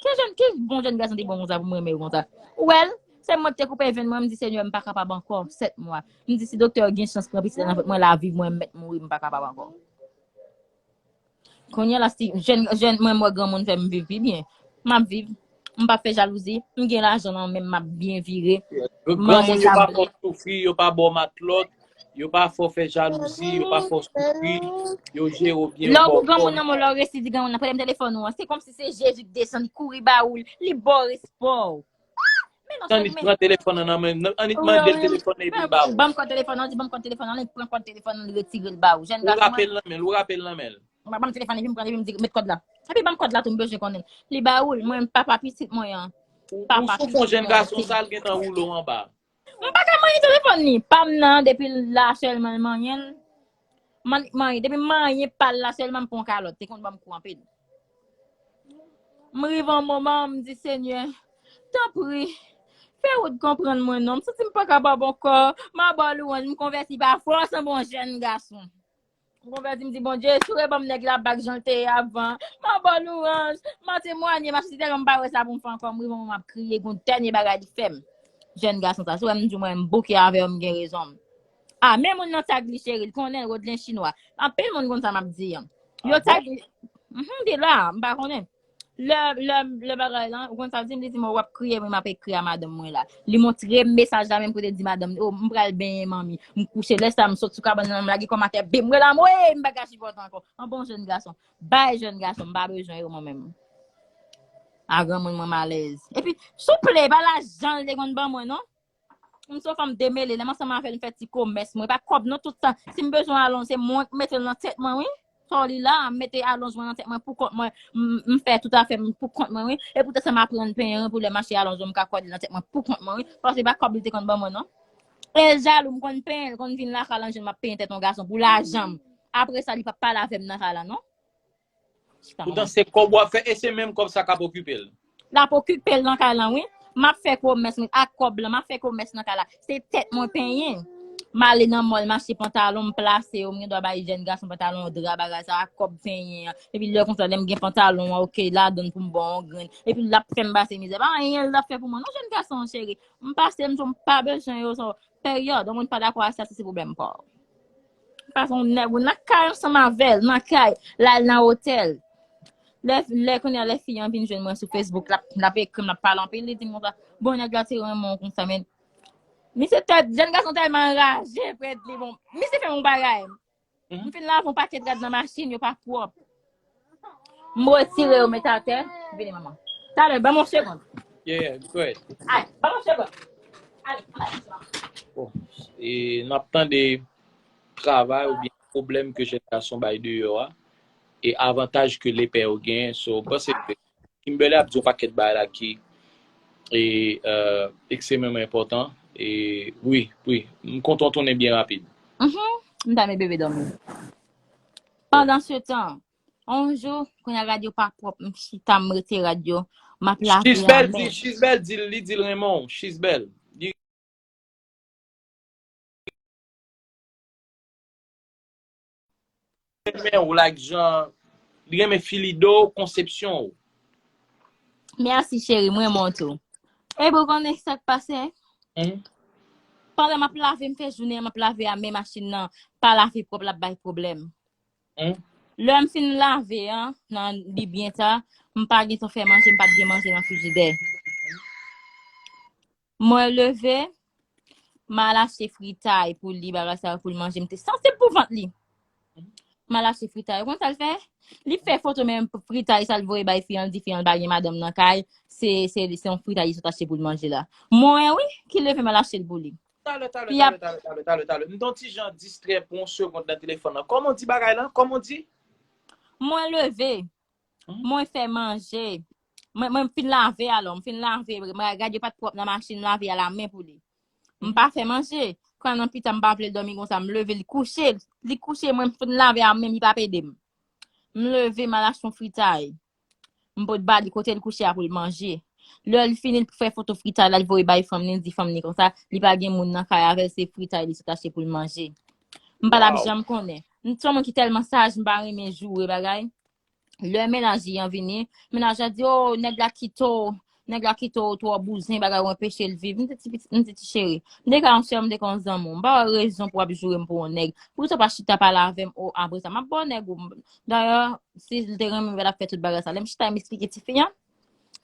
Ki jèn, ki bon jèn gason te bon konsa pou m renmen yo konsa? Ou wè l, se mwen ki te koupe venn mwen, m di, Senyè, m pa kapab ankò, sèt mwa. M di, si doktè gen chans pran pitit la nan vant mwen, l a viv, mwen, m mèt mouri, m pa kapab ankò. Kounye a la, si jèn, jèn, mwen, m wè granmoun fè m viv pi byen. M ap viv. M p ap fè jalouzi. M gen lajan nan men m, m ap byen vire. M manje Granmoun yo sa pa m fè vle. w soufri, yo pa ba w matlòt, yo pa fè w fè jalouzi, yo pa fè w soufri, yo jere w byen, yo Lè w ba gon w granmoun kòb. Nan men w, lè w resi di granmoun nan, premye telefòn ou an, se kòmsi se Jezi ki desann, li kouri ba ou l, li ba w respè w. Men non, Tann li men pran telefòn nan nan men, an li mande l telefòn nan epi l ba w. Ban m kòd telefòn nan, di ban m kòd telefòn nan, li pran kòd telefòn nan, li retire l ba ou. Jèn Ou gason rape mwen, l nan men l, ou rape l nan men l. Ban m telefòn, epi m pran, epi m di, met kòd la. Epi ban m kòd la tou, m bezwen konnen. Li ba ou l, mwen, papa pitit mwen an. Ou, ou souke yon jèn gason, sa l gentan woule w anba. M pa ka manyen telefòn li. Pa m nan, depi l la sèlman l manyen l. Man, manyen, depi m manyen pa l la sèlman, m pran kalòt. Te konn ban m kou anpil. M rive yon moman, m di, Senyè, tanpri, fè wout konprann mwen non. M santi m pa kapab ankò. M a ba w lwanj, m konvèti pa fòs anba yon jèn gason. M konvèti, m di, Bondye, si w reban m nèg la bak jan l te ye avan, m a ba w lwanj, m a temwanye, m a sezi tèlman m pa wè sa pou m fè ankò, m rive yon moman m ap kriye, gon dènye bagay li fè m. Jèn gason sa, si w wè m di w mwen m bouke avè w, m gen rezon m. Ah, men moun nan tag li cheri, l konnen l Rodlen Chinwa. Anpil moun konn sa m ap di an. Yo Ah tag bon? Li. Mhm, li la, m pa konnen. Lè, lè, lè bagay lan, ou konn sa l di m, li di m, w ap kriye, mwen m ap ekri a madanm mwen la. Li montre m mesaj la menm kote l di madanm li, oh, m pral benyen manmi, m kouche, lè sa m sot sou kabann nan, m lage kò m atè, bim, mwen la, m, ey, m pa ka sipòte ankò. An bon jèn gason, bay jèn gason, m pa bezwen yo mwen menm. A granmoun mwen m alèz. Epi, souple, pa lajan l te konn ban mwen, non. M se yon fanm demele, lè m ansanm avè l, m fè ti komès mwen. E pa kòb, non, tout tan. Si m bezwen alonj, se mwen k mete l nan tèt mwen, wi. Sa w li la, m mete alonj mwen nan tèt mwen pou kont mwen. M, m fè tout afè m pou kont mwen, wi. E poutèt sa m aprann penyen, wi, pou lè m achte alonj mwen, m ka kòde l nan tèt mwen pou kont mwen, wi. Paske se pa kòb li te konn ban mwen, non. E jalou, m konn penyen, l konn vin lakay la, m jwenn m ap penyen tèt yon gason pou lajan m. Apre sa, li p ap pale avè m nan kay la, non. Poutan se kòb w ap fè, e se menm kòb sa k ap okipe l. L ap okipe l nan kay lan, wi. M ap fè komès, wi, ak kòb lan, m ap fè komès nan kay la. Se tèt mwen penyen. M ale nan mòl, m achte pantalon, m plase yo, m gen dwa bay jèn gason pantalon, dra, bagay sa, ak kòb penyen an. Epi lè konsa, lè m gen pantalon an, oke, ladan l pou m ba w yon grenn. Epi l ap fè m pase mizè. Pa anyen l ap fè pou mwen, non, jèn gason an, cheri. M pase, m di w, m pa bezwen yo, sa. Peryòd, yon moun pa dakò ak sa, se, se pwoblèm pa w. Paske yon nèg ou nan kay ansanm avè l, nan kay, l al nan otèl. Lè, lè kounye a, lè fi an vin jwenn mwen sou Facebook, l ap, l ap ekri m, l ap pale anpil, li di m konsa, bon, nèg la te renmen w konsa, men misye tèt, jèn gason tèlman anraje, frè, li bon, misye fè m yon bagay. M fin lave yon pakèt rad nan machin, yo pa pwòp. M retire yo, met atè. Vini, manman. Talè, ban m yon segonn. Yeah, yeah, go ahead. Ay, ban m yon segonn. Ale, ale. Bon, e n ap tande travay oubyen pwoblèm ke jèn gason bay deyò a, e avantaj ke lepè yo genyen. So, m panse ke Kimberly ap di yon pakèt bagay la ki e, euh, ekstrememan enpòtan. E wi, wi, m kontan w tounen byen rapid. Mhm. M ta met bebe dòmi. Pandan se tan, yon jou, kounye a rad yo pa pwòp, m chita, m rete rad yo, m ap lave a men. Chisbèl di, Chisbèl di, li di l renmen w, Chisbèl. Li renmen w, like, jan, li renmen filido, konsepsyon w. Mèsi, cheri, m renmen w tou. E pou konnen sa k pase? Hmm? Pandan m ap lave, m fè jounen an, m ap lave a men machin nan pa lave pwòp, l ap bay pwoblèm. Hmm? Lè m fin lave an, nan li byen ta, m pa gentan fè manje, m pa t gen manje nan frijidè. Mwen leve, m al achte fritay pou li, bagay sa yo pou l manje. M te sansib pou vant li. M al achte fritay. Ou konn sa l fè? Li fè foto menm fritay sa l voye bay fi an, l di fi an l pa gen madanm nan kay, se, se, se yon fritay li sot achte pou l manje la. Mwen, wi, ki leve m al achte l pou li. Talè, talè, talè, talè, talè, talè, talè. M t on ti jan distrè pou yon segond nan telefòn nan. Kòman w di bagay lan? Kòman w di? Mwen leve. Mwen fè manje. Mwen, mwen fin lave alò. M fin lave. Mwen gade yo pa t pwòp nan machin, m lave a la men pou li. M pa fè manje. Kran nan pita, m pa vle l dòmi konsa. M leve, li kouche. Li kouche, mwen m fin lave a men, li p ap ede m. M leve, m al achte yon fritay. M pot ba li kote l kouche a pou l manje. Lè l fini, l fè foto fritay la, l voye bay fanm li, l di fanm li konsa, li pa gen moun nan kay avè l, se fritay li sot achte pou l manje. M pa t ap janm konnen. M se yon moun ki tèlman saj, m pa renmen joure bagay. Lè mennaj li an vini, mennaj la di, "O, nèg la kite w, nèg la kite w twò bouzen, bagay ou anpeche l viv." M di, "Ti pitit, m di, ti cheri, m te ka yon sè, m te ka yon zanmi w. M pa wè rezon pou w ap joure m pou yon nèg. Poukisa w pa chita pale avè m, o, apre sa, m ap ba w nèg ou." Dayè, si l te renmen m, l ap fè tout bagay sa. Lè m chita, m esplike tifi an.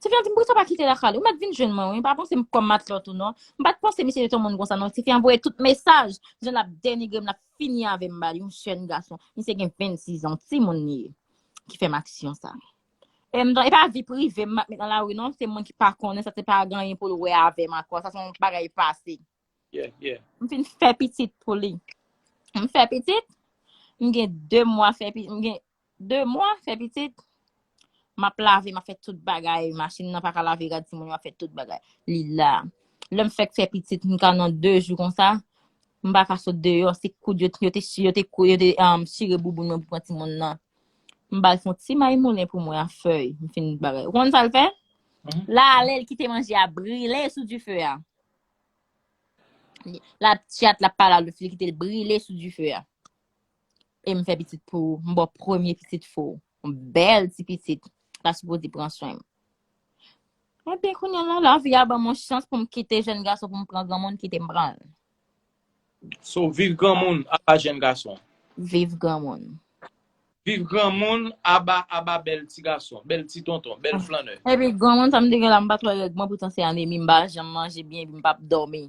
Tifi an di m, "Poukisa w pa kite lakay ou? Ou mèt vin jwenn mwen, wi. M pa panse m kòm matlòt ou, non. M pa t panse misye te yon moun konsa, non." Tifi an voye tout mesaj. Jan l ap denigre m, l ap fini avè m, ba li yon jèn gason. Misye gen vennsis an, timoun li ye. Ki fè m aksyon sa. E m, e pa vi prive m ap met nan lari, non. Se moun ki pa konnen sa, se pa gen anyen pou l wè avè m ankò. Sa se yon bagay pase. Yeah, yeah. M fin fè pitit pou li. M fè pitit, m gen de mwa fè pitit, m gen de mwa fè pitit. M ap lave, m ap fè tout bagay, machin nan pa ka lave rad timoun yo, m ap fè tout bagay. Li la. Lè m fèk fè pitit, m ka nan de jou konsa, m pa ka sot deyò, se koud yo, yo te, yo te, yo te, um, chire bouboun mwen pou pran timoun nan. M ba l fè yon ti may moulen pou mwen a fèy, m fin bagay. Ou konn sa l fè? Mhm. La, lè l kite manje a brile sou dife a. L ap chat, l ap pale a lòt fi, li kite l brile sou dife a. E m fè pitit pou ou, m ba w premye pitit fou. Yon bèl ti pitit. L ap sipoze pran swen m. Ebyen, kounye a la, lavi a ban m yon chans pou m kite jèn gason, pou m pran granmoun, kite m pran l. So, viv granmoun, apa jèn gason. Viv granmoun. Viv granmoun, aba, aba bèl ti gason, bèl ti tonton, bèl flannè. Epi granmoun sa m te gen la, m pa t wè règ mwen, poutan se anemi, m pa janm manje byen, epi m p ap dòmi.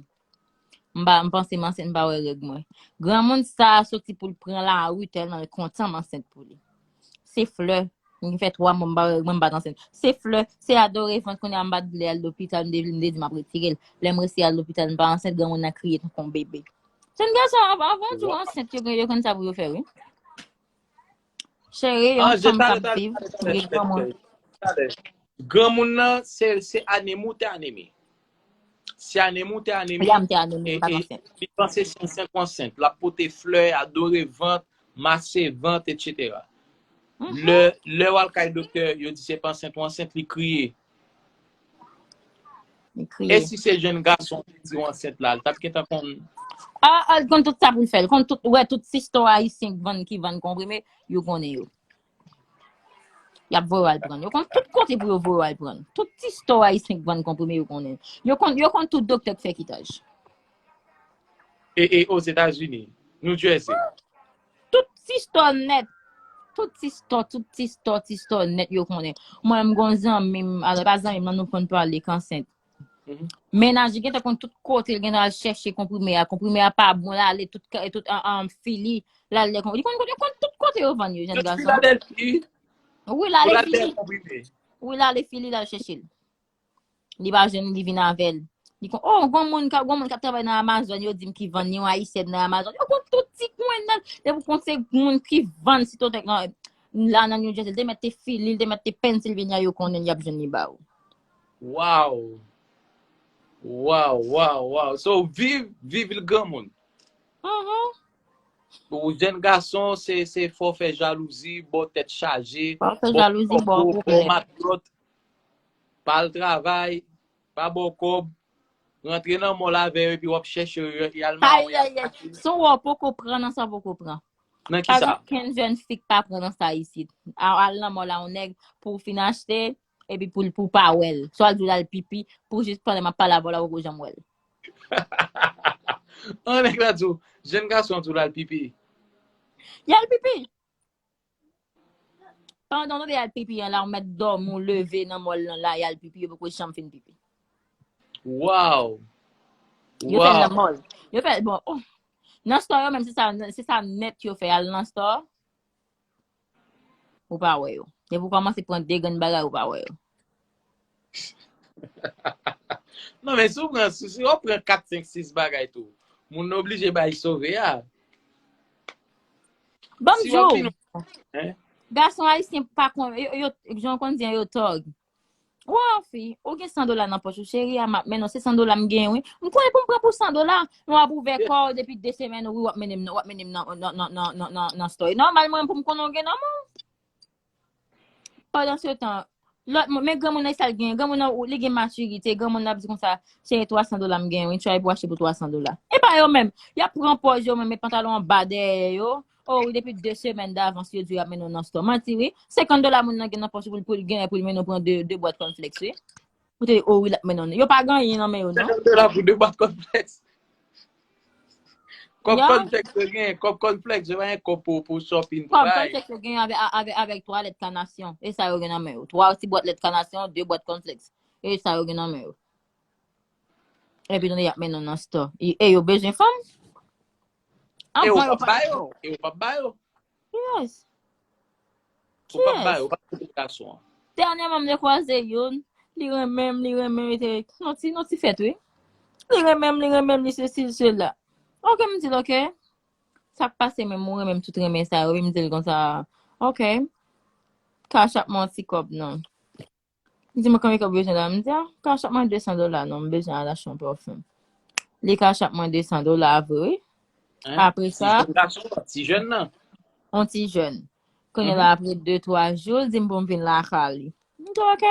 M pa, m panse m ansent, m pa wè règ mwen. Granmoun sa a soti pou l pran lari tèlman l kontan m ansent pou li. Se flè. M gen fè twa mwa, m pa, mwen m pa t ansent. Se flè, se adore vant, kounye a m pa t vle al lopital, m te, m te di m ap retire l. Lè m resi al lopital, m pa ansent, granmoun nan kriye tankou yon bebe. Jèn gason, avan, avan w di w ansent, yo, yo konn sa pou yo fè, wi. Cheri, yon fanm k ap viv, gen granmoun. Granmoun nan, se, se anemi ou te anemi. Se anemi ou te anemi. Ya, m te anemi, m pa t ansent. Li panse se ansent ou ansent. L ap pote flè, adore vant, mase vant, etsetera. Lè, lè w al kay doktè, yo di se pa ansent ou ansent, li kriye. Li kriye. E si se jèn gason ki di w ansent la, l t ap gentan konn. Ah, ah, l konn tout sa pou l fè. L konn tout, wè, tout sistò ayisyen k vann, ki vann konprime, yo konnen yo. Y ap voye w al pran. Yo konn tout kote pou yo voye w al pran. Tout sistò ayisyen k vann konprime, yo konnen. Yo konn, yo konn tout doktè k fè kitaj. E, e Ozetazini, New Jersey. Tout sistò nèt. Tout sistò, tout sistò, sistò nèt yo konnen. Mwen, m gon zanmi m, alò pa zanmi m, nan nou konn pale k ansent. Mennaj li gentan konn tout kote, li gentan al chèche konprime a. Konprime a pa bon, l ale tout, tout an, an Fili, l ale konn, li konn, li konn tout kote yo vann yo, jèn gason. Wi, l ale Fili. Wi, l ale Fili, l al chèche l. Li pa jwenn, li vin avè l. Li konn, oh, gon moun, gon moun k ap travay nan Amazon, yo di m ki vann, yon Ayisyèn nan Amazon. Yo konn tout ti kwen nan, depi w konn se moun ki vann sitotèk nan, la nan New Jersey, l te mèt te Fili, l te mèt te Pennsylvania, yo konnen, y ap jwenn li ba ou. Wow. Wow, wow, wow. So, viv, viv l granmoun. Mhm. Ou jèn gason, se, se fò fè jalouzi, bò tèt chaje, Fò fè jalouzi, bò bò matlòt, pa al travay, pa bò kòb, rantre nan mòl avè yo, epi w ap chèche yo, y al mawon, y al pati. Son wè w poko pran nan sa w poko pran. Nan ki sa? Kenn jèn fi k pa pran nan sa isit. Al nan mòl a yon nèg pou w fin achte, epi pou, pou w pa wè l. Swa l di w l al pipi, pou jis pandan m ap pale avè w la, ou poko janm wè l. An nèg la di w, jèn gason an di w l al pipi. Y al pipi. Pandan w tande y al pipi an la, ou mèt dòmi, ou leve nan mòl lan la, y al pipi, yo poko janm fin pipi. Wow. Yo fè l nan mòl. Yo fè, bon, oh. Nan store yo menm, se sa, se sa nèt yo fè, al nan store. Ou pa wè yo. Depi w kòmanse pran de grenn bagay, ou pa wè yo. Non, men si w pran, si, si w pran kat, senk, sis bagay tou, moun nan oblije bay sove a. Ban m di w, gason ayisyen pa konn, yo, yo, jan w konn di an, yo tòg. Wè, fi, ou gen san dola nan pòch ou, cheri, a m ap mennen w, se san dola m gen, wi. M konnen pou m pran pou san dola, men w ap ouvè kò w depi de semèn, wi, w ap mennen m nan, w ap mennen m nan, nan, nan, nan, nan, nan, nan store. Nòmal, mwen, pou m konnen w gen nan men w. Pandan se tan, lòt moun, men granmoun nan, sa l gen, granmoun nan, li gen matirite, granmoun nan ap di konsa, se twa san dola m gen, wi, try pou achte pou twa san dola. E pa yo menm, y ap pran pòz yo menm, met pantalon anba dèyè yo, oh, wi, depi de semèn davans, yo di y ap mennen w nan store. Manti, wi. Senkant dola moun nan gen nan pòch pou l, pou l gen, pou l mennen w pran de, de bwat cornflakes, wi. Ou te, oh, wi, l ap mennen w. Yo pa gen anyen nan men yo, non. Senkant dola pou de bwat cornflakes. Kòb cornflakes yo gen, kòb cornflakes yo pa gen kòb pou, pou shopping, pou bay. Kòb cornflakes yo gen avèk, avèk, avèk twa lèt kanasyon. E sa yo gen nan men yo. Twa ti bwat lèt kanasyon, de bwat cornflakes. E sa yo gen nan men yo. Epi tande y ap mennen w nan store. E, e yo bezwen fanm? E yo p ap ba yo. E yo p ap ba yo. Yes. Ou p ap ba yo, ou p ap koute gason an. Dènyèman, m te kwaze youn, li renmen m, li renmen m, li te, non ti, non ti fèt, wi. Li renmen m, li renmen m, li sesi, li sela. Ok, m di l, ok. Sa k pase menm, ou renmen m tout renmen sa yo, wi, m di l konsa, ok. Cash App mwen yon ti kòb, non. Li di mwen konbyen kòb ou bezwen la? M di, ah, cash app mwen de san dola, non, m bezwen al achte yon pafim. Li cash app mwen de san dola vre, wi. Apre sa, ti jèn nan. Yon ti jèn. Kounye la, apre de, twa jou, li di m pou m vin lakay li. M di, ok.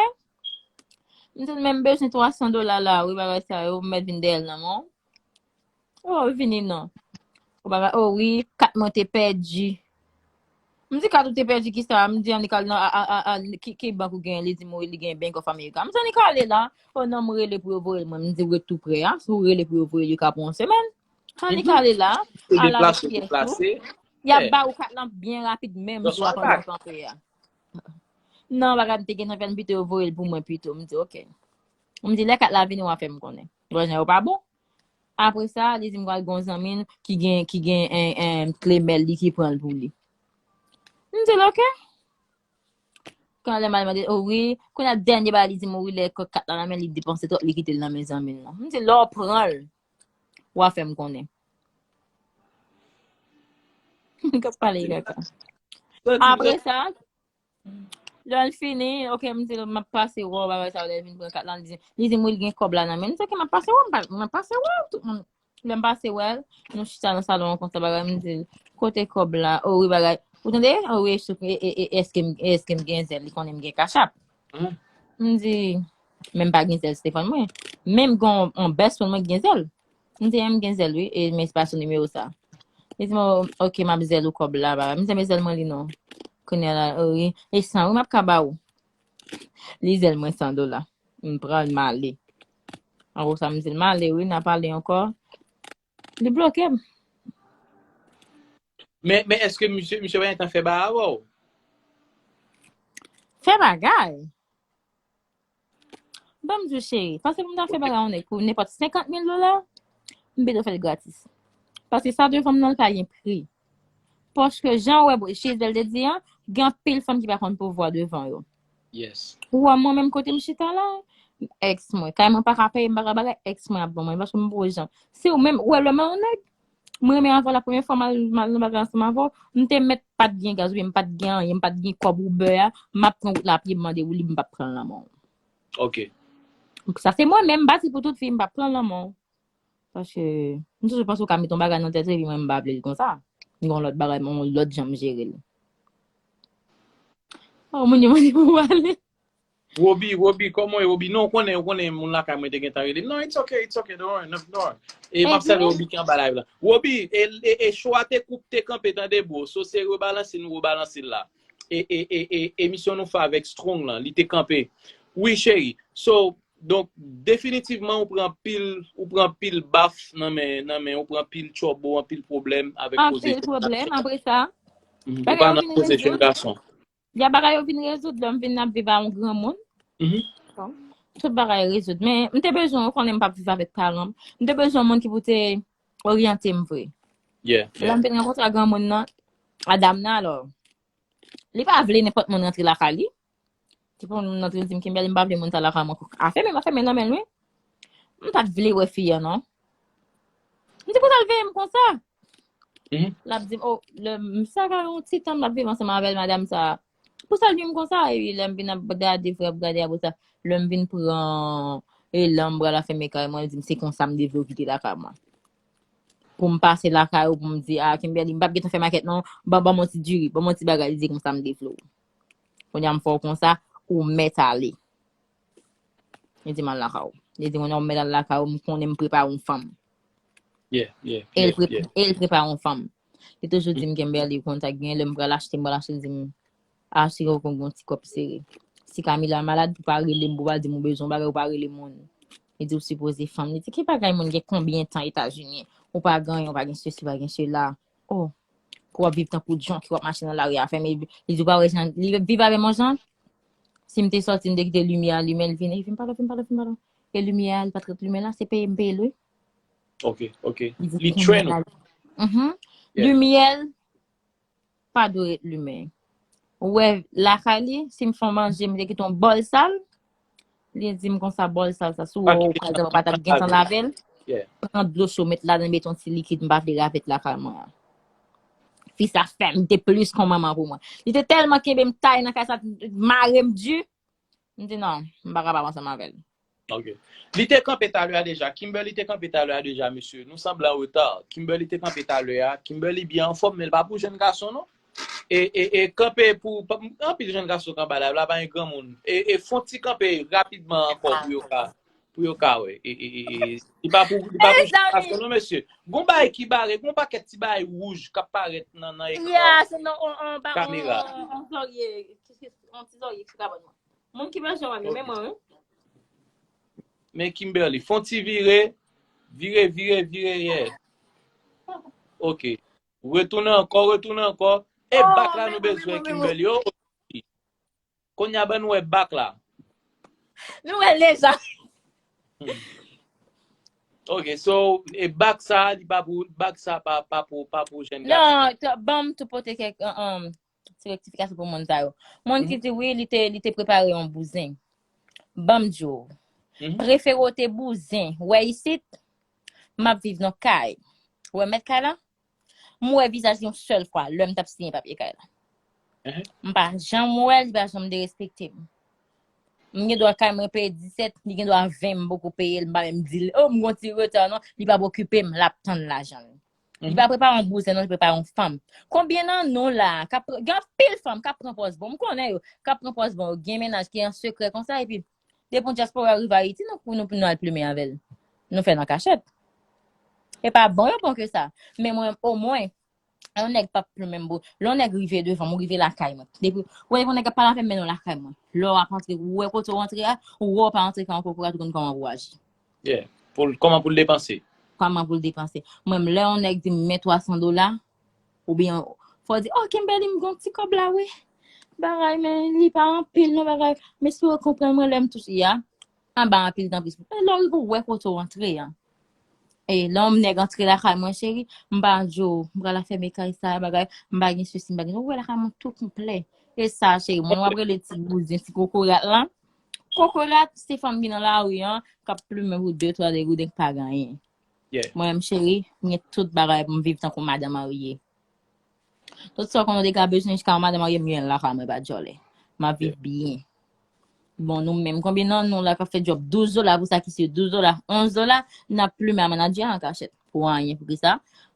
M di l, men m bezwen twa san dola la, wi, bagay sa yo, m mèt vin dèyè l nan men w. Oh, vini non. Ou pa ka, oh wi, kat mwen te pèdi. M di kat ou te pèdi kisa? M di annik al nan, a, a, a, a, ki, ki bank ou genyen? Li di m wi, li gen Bank of America. M di annik ale la. Oh non, m rele pou yo voye l mwen. M di w ret tou prè a. Si w rele pou yo voye l, yo ka pran yon semèn. Annik ale la. Al a P S ou. Y ap ba ou kat lan byen rapid menm jou a pandan w kanpe a. Non, bagay m te gentan fè, m pito yo voye l pou mwen pito. M di ok. M di lè kat la vini, w a fè m konnen. Bon, jan yo pa bon. Apre sa, li di m pral gon zanmi l ki gen, ki gen en, en kle mèl li ki pran l pou li. M di l, ok. Kan lè m al mande, oh wi, kounye a dènye bagay li di m, oh wi, lè kòb kat la nan men li depanse twòp, li kite l nan men zanmi l lan. M di, lè w pran l, w a fè m konnen. M k ap pale kaka. Apre sa, lè l fini, ok, m di l, m ap pase wè w, bagay sa, lè l vin pran kat la, li di, li di m, wi, l gen kòb la nan men l. M di, ok, m ap pase wè w, m pa- m ap pase wè w, tout moun. Lè m pase wè l, nou chita nan salon an konsa bagay, m di l, kote kòb la? O wi bagay. Ou tande? O wi, e, e, e, èske m, èske m gen zèl? Li konnen m gen kachap. M di, men m pa gen zèl Stefan mwen. Men m gen yon bèst fren mwen ki gen zèl. M di, m gen zèl wi, e men se pa sou nimewo sa. Li di m, ok, m ap zèl ou kòb la, bagay. M di, men zèl mwen li non. Kounye a la, o wi, e san wi m ap ka ba ou. Li zèl mwen san dola. M pran l, m ale. Apre sa, m di l, m ale wi, n a pale ankò. Li bloke m. Men, men èske misye, misye pa gentan fè bagay avè w? Fè bagay? Ban m di w, cheri, paske pou m ta fè bagay yon nèg pou nenpòt senkant mil dola, m pito fè l gratis. Paske sa devan m nan, l pa gen pri. Paske jan w wè Gisèle te di an, gen anpil fanm ki pa konn pouvwa devan yo. Yes. Ou wè mwen menm kote m chita la, èks mwen, kay mwen pa ka peye, m pa ka bagay, èks mwen ap ban mwen, paske m pa wè jan. Si w menm, ou wè lè m yon nèg, mwen renmen avè w la premyè fwa m al, m al nan bagay ansanm avè w, m te mèt pa t gen gaz oubyen m pa t gen anyen, m pa t gen kòb Uber a, m ap pran wout la pye, m mande woulib, m p ap pran l nan men w. Ok. Sa se mwen menm, m pati pou tout vi, m p ap pran l nan men w. Paske, m toujou panse ou ka met yon bagay nan tèt ou, epi mwen m pa vle l konsa. M gen yon lòt bagay, yon lòt jan m jere l. Oh, moun yo mande pou w ale. Robi, Robi, kòman w ye, Robi? Non, ou konnen, ou konnen moun lakay mwen te gentan rele m. Non, it's ok, it's ok, don't worry, don't worry. E m ap salye Robi ki anba live la. Robi, e, e, e show a te koup, te kanpe, tande bro. So se rebalanse nou rebalanse l la. E, e, e, e emisyon nou fè avèk Strong lan, li te kanpe. Wi, cheri. So, donk, definitivman, ou pran pil, ou pran pil baf nan men, nan men, ou pran pil tchòbo, anpil pwoblèm avèk koze. Anpil pwoblèm, apre sa. Ou pa nan koze jèn gason. Lè bagay yo vin rezoud, lè m vin ap viv a yon granmoun. Tout bagay rezoud. Men, m te bezwen, ou konnen m p ap viv avèk paran m. M te bezwen yon moun ki pou te oryante m vre. Lè m vin rankontre a granmoun nan, a dam nan, alò, li pa vle nenpòt moun rantre lakay li. Ti pou moun rantre, li di m, Kimberly, m pa vle moun sa lakay mwen. Afè men, afè men nan men l, wi. M pa t vle wè fi an, non. M di, pou sa l veye m konsa? L ap di m, oh, lè m, sa ka yon ti tan m ap viv ansanm avè l, madanm sa. Pou sa l veye m konsa? Epi lè m vin ap gade, vre ap gade, apre sa, lè m vin pran elan, m pral afèmen kay mwen, li di m, se konsa m te vle w kite lakay mwen. Pou m pase lakay ou, pou m di, a, Kimberly, m p ap gentan fè makèt non, ban, ban m yon ti diri, ban m yon ti bagay, li di konsa m te vle w. Kounye a m fè w konsa, ou mèt ale. Li di m al lakay ou. Li di kounye a ou mèt al lakay ou, m konnen m prepare yon fanm. E l prepare yon fanm. Li toujou di m, Kimberly, ou konn sa k gen, lè m pral achte, m pral achte, li di m, asire w konn gen yon ti kòb sere. Si Camila malad, pou pa rele m, pou pa di m ou bezwen yon bagay, ou pa rele moun. Li di ou sipoze fanm. Li di, ki bagay moun gen konbyen tan Etazini? Ou pa gen anyen, ou pa gen sesi, ou pa gen sela. Oh, w ap viv tankou djonki, w ap mache nan lari a fèmen. Li di, ou pa wè jan, li viv avè m yon jan. Si m te sòti, m te kite limyè a limen, l vin, e vin pale, vin pale, vin pale. E limyè a, li pa t ret limen la, se peye m peye l, wi. Ok, ok. Li train ou. Limyè l pa dwe ret limen. Ou wè lakay li, si m fè yon manje, m te kite yon bòl sal, li di m konsa bòl sal sa, si w wè w kraze, w pa t ap gentan lave l, pran dlo cho, met ladan, met yon ti likid, m pa vle ravèt lakay mwen an. Fi sa fè m te plis kon manman pou mwen. Li te tèlman kenbe m tay nan kay sa, mare m di, m di non, m pa kapab ansanm avè l. Ok. Li te kanpe talè a deja. Kimberly te kanpe talè a deja, mesye. Nou sanble an reta. Kimberly te kanpe talè a. Kimberly byen anfòm, men l pa pou jèn gason, non. E, e, e kanpe pou, anpil jèn gason k anba la, la pa gen granmoun. E, e fon ti kanpe rapidman ankò pou yo ka, pou yo ka wè. E, e, e, e, li pa pou, li pa pou jèn gason, non, mesye. Gon bagay ki bare, gon pakèt ti bagay wouj k ap parèt nan, nan ekran kamera. On, on, on, on, on zòrye, on ti zòrye ki ka ban mwen. Moun ki bezwen wè m yo, men mwen, wi. Men Kimberly, fon ti vire, vire, vire, vire, yeah. Ok. Retounen ankò, retounen ankò. E bak la nou bezwen, Kimberly. Oh, kounye a ban nou wè bak la. Nou wè l deja. Ok, so, e bak sa, li pa pou, bak sa pa, pa pou, pa pou jèn gason. Non, ban m tou pote kèk, um, ti rektifikasyon pou moun sa yo. Moun ki di wi, li te, li te prepare yon bouzen. Ban m di w, prefere w te bouzen. Wè isit, m ap viv nan kay. Wè mèt kay la? M wè vizaj li yon sèl fwa, lè m t ap siyen papye kay la. M pa janm wè l, li pa janm derespekte m. M gen dwa kay mwen peye disèt, li gen dwa ven, m poko peye l, m pa menm di l, o, m gon ti reta non, li p ap okipe m, l ap tann lajan l. Li pa prepare yon bouzen non, li prepare yon fanm. Konbyen nan nou la, k ap, gen anpil fanm k ap pran pòz bon, m konnen yo, k ap pran pòz bon, yo gen mennaj ki an sekrè konsa, epi depi yon dyaspora rive Ayiti, nou, nou, nou al plimen avè l. Nou fè nan kachèt. E pa bon, yo bon ke sa. Men mwen, omwen, yon nèg p ap plimen m, bro. Lè yon nèg rive devan m, ou rive lakay mwen. Depi, ou wè yon nèg ap pale avè m, mennen w lakay mwen. Lè w ap antre, ou wè kote w antre a, ou wè w pa antre kay yon kokorat, ou konn kòman pou w aji. Yeah. Pou l, kòman pou l depanse? Kòman pou l depanse? Mwen, lè yon nèg di m, men twa san dola, oubyen, fò w di, oh, Kimberly, m gon ti kòb la, wi. Bagay, men li pa anpil, non, bagay. Men si w konprann mwen, lè m touche a, anba anpil tanpri. E lè w rive, ou wè kote w antre a. E lè yon nèg antre lakay mwen, cheri, m pa di w, m pral fèmen kay sa, bagay, m pa gen sesi, m pa gen, ou wè lakay mwen tou konplè. E sa, cheri, mwen, w ap rele ti bouzen, ti kokorat la. Kokorat, se fanm ki nan lari an, k ap plimen pou de, twa degouden k pa gen anyen. Yeah. Mwen menm, cheri, m gen tout bagay pou m viv tankou madan marye. Tout sa w konnen w te ka bezwen jiska yon madan marye, m gen l lakay mwen, pa djòlè. M ap viv byen. Bon, nou menm, konbyen nan nou la k ap fè djòb douz dola pou sa ki se douz dola, onz dola, n ap plimen a manadjè an kachèt pou anyen, pou ki sa,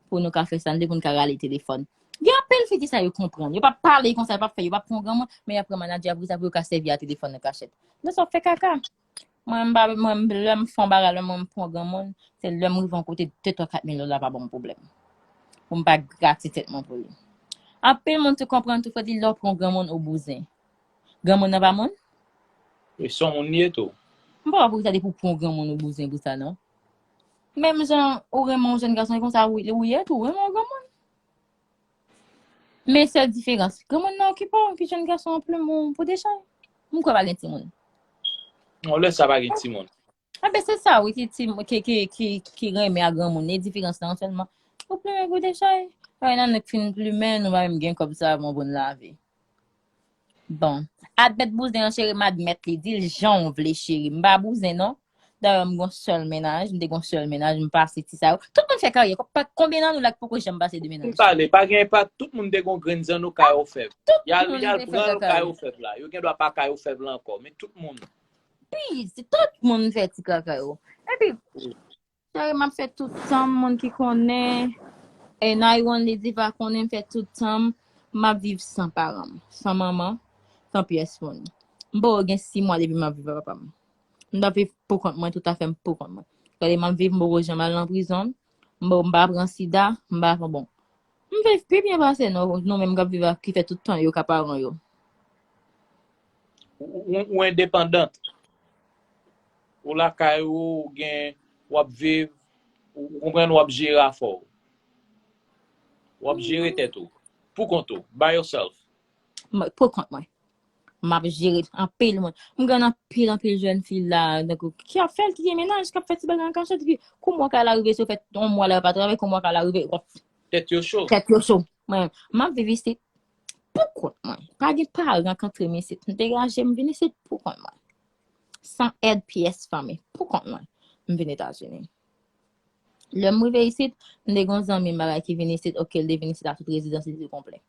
pou nou ka fè sa, n te konn ka rale telefòn. Gen anpil fi ki sa yo konprann. Yo p ap pale konsa, yo p ap fè, yo p ap pran granmoun, men y ap pran manadjè a pou ki sa, pou yo ka sèvi a telefòn nan kachèt. Nan sa w ap fè kaka. Mwen, m pa, mwen, lè m fè yon bagay, lè mwen m pran granmoun, se lè m rive yon kote, de, twa, kat mil dola pa ban m pwoblèm. Pou m pa grate tèt mwen pou li. Anpil moun tou konprann tou, Fredi, lè w pran granmoun ou bouzen. Granmoun nan pa moun? E se yon moun li ye tou. M pa wè pou ki sa depi w pran granmoun ou bouzen pou sa, non. Menm jan ou renmen yon jèn gason, e konsa ou, ou ye tou, ou renmen yon granmoun. Men sèl diferans, granmoun nan okipe w, epi jèn gason an plimen w pou dechay. M kwè pa gen timoun. Non, lè sa pa gen timoun. Anben, se sa, wi, ki ti, ki, ki, ki, ki renmen ak granmoun. E diferans lan sèlman, ou plimen pou dechay. Ay, nan nou k fin plimen, nou pa menm gen kòb sa, bon, pou n lave. Bon. Admèt bouzen an, cheri, m admèt li. Di l jan w vle, cheri. M pa bouzen, non. Dayè, m gon sèl mennaj, m te gon sèl mennaj, m pase ti sa yo. Tout moun fè karyè. Ko-, pa, konbyen nan nou la ki poko janm pase de mennaj? M pale, pa gen, pa tout moun te gon grenn zanno kay ofèv. Y al, y al pran l kay ofèv la. Yo gen dwa pa kay ofèv la ankò, men tout moun. Pi, tout moun fè ti kaka yo. Epi, cheri, m ap fè tout tan m, moun ki konnen, e Naiwan li di pa konnen, m fè tout tan m, m ap viv san paran m, san manman, san pyès moun. M poko gen sis mwa depi m ap viv ak papa m. M t ap viv pou kont mwen, tout afè m pou kont mwen. Gade, m ap viv, m poko janm al nan prizon, m poko, m pa pran sida, m pa pran, bon. M viv pi byen pase nou, nou menm k ap viv ak, ki fè tout tan yo ka paran yo. Ou, ou, ou endepandant. Ou lakay ou, ou gen, w ap viv, ou, ou konprann, w ap jere afè w. W ap jere tèt ou. Pou kont ou, by yourself. Mwen, pou kont mwen. M ap jere anpil moun. M gen anpil, anpil jèn fi la, donk, ki ap fè l, ki gen mennaj, k ap fè ti bagay an kachèt, epi kou mwa kay la rive, si w fè yon mwa la, yo pa travay, kou mwa kay la rive, w ap Tèt yo cho. Tèt yo cho. Mwen, m ap viv isit pou kont mwen. Pa gen paran k antre m isit. M degaje m vin isit pou kont mwen. San èd pyès fanmi. Pou kont mwen. M vin Etazini. Lè m rive isit, m te gon zanmi m bagay ki vin isit, oke, l te vin isit la tout rezidans li te konplè.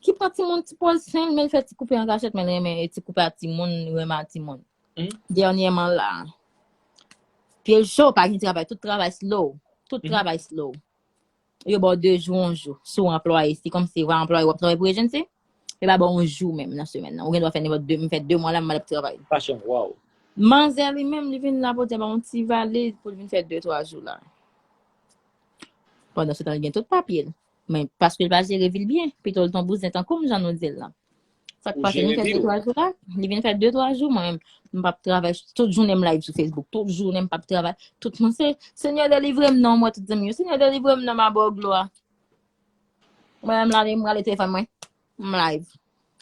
Ki pran timoun ti pòz sen l, men l fè ti koupe an kachèt, men l renmen ti koupe a timoun, li renmen a timoun. Dènyèman la, pye l cho, pa gen travay, tout travay slow. Tout travay slow. Yo ba w de jou, yon jou. Si w anplwaye, se kòmsi w pa anplwaye, w ap travay pou ejensi. Yo pa ba w yon jou menm nan semèn nan. Ou gen dwa fè nenpòt de, m fè de mwa la, m al ap travay. Pa chanm, waw. Manzè li menm, li vin la pote ba yon ti valiz pou l vin fè de, twa jou la. Pandan se tan, li gen tout papye l. Men paske l pa jere vi l byen, pito l t on bouzen tankou m, jan nou di l lan. Sa k pase, li vin fè de, twa jou la, li vin fè de, twa jou, mwen menm, m p ap travay, tout jounen m live sou Facebook, tout jounen m p ap travay, tout moun se, Senyè delivre m non, mwen tout zanmi yo, Senyè delivre m non, m a ba w glwa. Mwen menm la, m rale telefòn mwen, m live.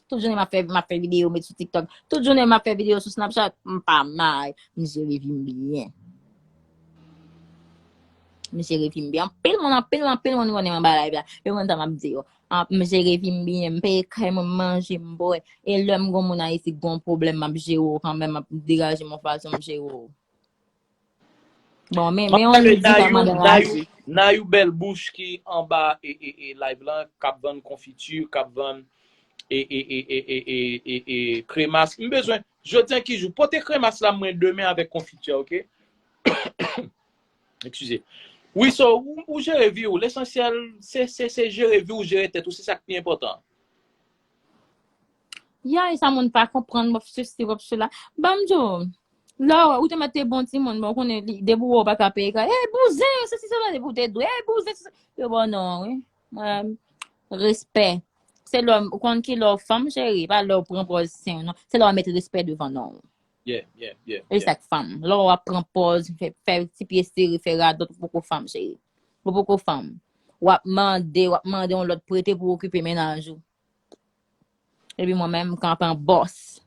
Tout jounen m ap fè, m ap fè videyo, met sou TikTok. Tout jounen m ap fè videyo sou Snapchat, m pa may, m jere vi m byen. M jere vi m byen. Anpil moun, anpil, anpil moun konnen m anba live la. Yo konn sa m ap di yo. Ah, m jere vi m byen, m peye kay mwen, m manje, m bwè. E lè m gon moun Ayiti, gon pwoblèm, m ap jere w kanmenm, m ap degaje m yon fason, m jere w. Bon, men, men yon Anpale, nèg di sa Nayou, mande Nayou, raje. Nayou Bèl Bouch ki anba e, e, e live lan, k ap vann konfiti, k ap vann e, e, e, e, e, e, e, e kremas. M bezwen, jodi an ki jou, pote kremas la mwen demen avèk konfiti, oke? Eskize. Wi, so, ou, ou jere vi w. Lesansyèl, se, se, se jere vi w, jere tèt ou. Se sa k pi enpòtan. Ya, e sa moun pa konprann, w ap sesi, w ap sela. Ban m di w, lè w, ou te mèt te bon timoun, bon, konnen li, depi w wè w pa ka peye kay, "Ey, bouzen, sesi, sela," depi w te dwe, "Ey, bouzen, sesi." Yo ba w non, wi. Mwen, respè. Se lè w, ou konn ki lè w fanm, cheri, pa lè w pran pòz sen w, non. Se lè w mete respè devan non w. Yeah, yeah, yeah, E yeah. sa k fanm. Lè w ap pran pòz, fè, fè ti pye sere, fè radòt, ou poko fanm, cheri. Ou poko fanm. W ap mande, w ap mande yon lòt prete pou okipe mennaj ou. Epi mwen menm, m kanpe an bòs.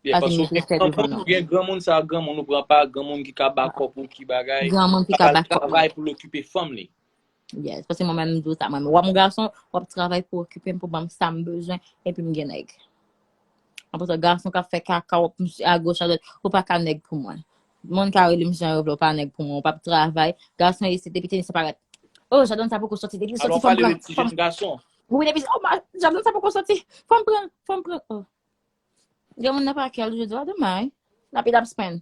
Yeah, Paske m paske mete gen respè granmoun, devan non. gen granmoun sa, granmoun ou pran pa, granmoun ki ka ba kòb ou ki bagay, Granmoun ki ka ka al ba kòb. travay pou l okipe fanm li. Yes, paske mwen menm, m di w sa, mwen menm. W ap yon gason, w ap travay pou okipe m, pou ban m sa m bezwen, epi m gen nèg. Apre sa, gason k ap fè kaka, w ap a goch, a dwat, ou pa ka nèg pou mwen. Moun ka rele m jan yo vle, ou pa nèg pou mwen, ou p ap travay. Gason isit, depi te disparèt. Oh, Jordan sa poko soti, depi Alò, soti, fò m pale pran, de ti fò m jèn gason. Wi, depi, oh, ma, Jordan sa poko soti, fò m pran, fò m pran. Oh. Gen moun nan pa kè l, je di, a, domaj. L ap, l ap spend.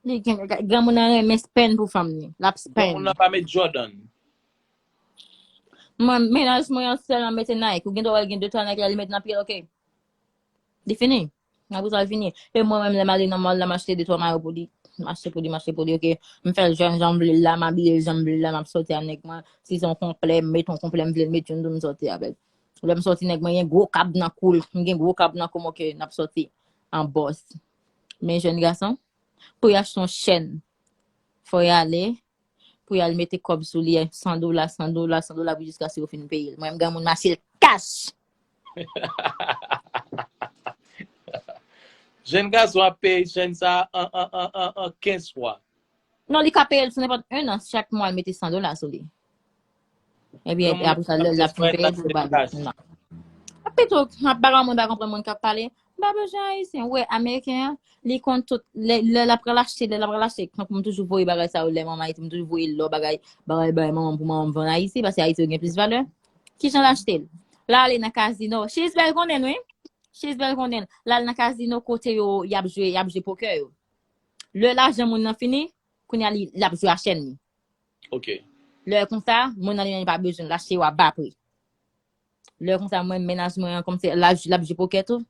Li gen, granmoun nan renmen spend pou fanm li. L ap Granmoun spend. nan pa met Jordan. Mwen, mennaj mwen an sèlman mete Nike. Ou gen dwa wè l gen de twa Nike la, li met nan pye l, oke. Li fini. Apre sa, l fini. E mwen menm, lè m ale nan mall la, m achte de twa mayo pou li. M achte pou li, m achte pou li, oke. M fè l jwenn jan m vle l la, m abiye l jan m vle l la, m ap sòti a nèg mwen. Si se yon konplè, m met yon konplè, m vle l met youn tou, m sòti avè l. Lè m sòti, nèg mwen gen gwo kab nan kou l. M gen gwo kab nan kou m, oke, n ap sòti an bòs. Men jèn gason, pou y achte yon chèn, fò y ale, pou y al mete kòb sou li, san dola, san dola, san dola, pou jiskaske yo fin peye l. Mwen, m gen moun m achte l cash. Jèn gason ap peye chèn sa an, an, an, an, an kenz fwa. Non, li ka peye l sou nenpòt en an, chak mwa l mete san dola sou li. Ebyen, Granmoun apre sa, lè l ap fin peye, l ba li. Non. Pito, m ap bagay moun pa konprann moun k ap pale. M pa bezwen ayisyen. Ou wè, ameriken an, li konn tout. Lè, lè l ap pral achte, lè l ap pral achte. Tankou m toujou voye bagay sa yo, lè manman Ayiti, m toujou voye lò bagay, bagay, bagay manman m pou manman m vann Ayiti, paske Ayiti yo gen plis valè. Kijan l achte l? L ale nan kazino. Chizbèl konnen l, wi. Chizbèl konnen l. L al nan kazino kote yo, y ap jwe, y ap jwe pokè yo. Lè lajan moun nan fini, kounye a li, l ap jwe a chèn li. Ok. Lè konsa, moun nan li menm li pa bezwen l, l achte yo a ba pri. Lè konsa, mwen, mennaj mwen an, kòmsi l ap, l ap jwe pokè tou.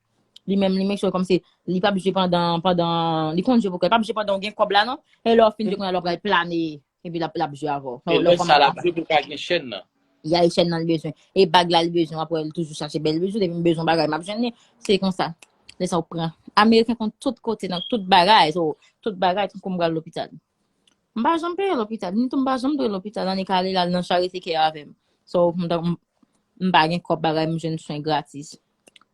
Li menm, li make sure kòmsi li p ap jwe pandan, pandan, li konn jwe pokè, li p ap jwe pandan w gen kòb la, non. E lè w fin jwe, kounye a lè w pral plane, epi l ap, l ap jwe avè w. E lè sa l ap jwe pou l ka gen chèn nan. Y a chèn nan li bezwen. E bag la li bezwen, w ap wè l toujou chache bèl bijou, depi m bezwen bagay, m ap jwenn li. Se konsa. Lè sa w pran. Ameriken konn tout kote, nan tout bagay, so, tout bagay, tankou m pral lopital. M pa janm peye lopital, ni tou m pa janm dwe lopital, annik ale l al nan charite kè avè m. So, m, m, m pa gen kòb bagay, m jwenn swen gratis.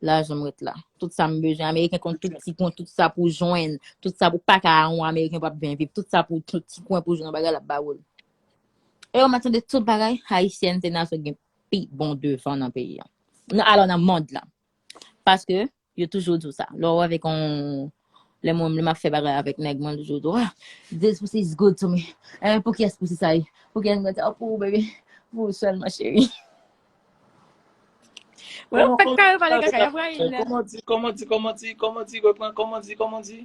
Lajan m ret la. Tout sa m bezwen, ameriken konn tout ti kwen, tout sa pou jwenn, tout sa pou pa ka a yon ameriken p ap byen viv, tout sa pou tout ti kwen pou jwenn yon bagay l ap ba ou l. E yo mwen tande tout bagay, Haïtienne se nasyon ki gen pi bon devan nan peyi an. Nan, alò nan mond lan. Paske yo toujou di w sa. Lè w avèk yon, lè mwen, lè m ap fè bagay avèk nèg mwen, toujou di w, ah, this pussy is good to me. Eh, pou kiyès pussy sa ye? Pou kiyès mwen sa? Oh, pou ou, baby. Pou ou sèlman, cheri. Mwen pa ka yo pale kaka, y ap rayi m nèt. Kòman di, kòman di, kòman di, kòman di, reprann, kòman di, kòman di?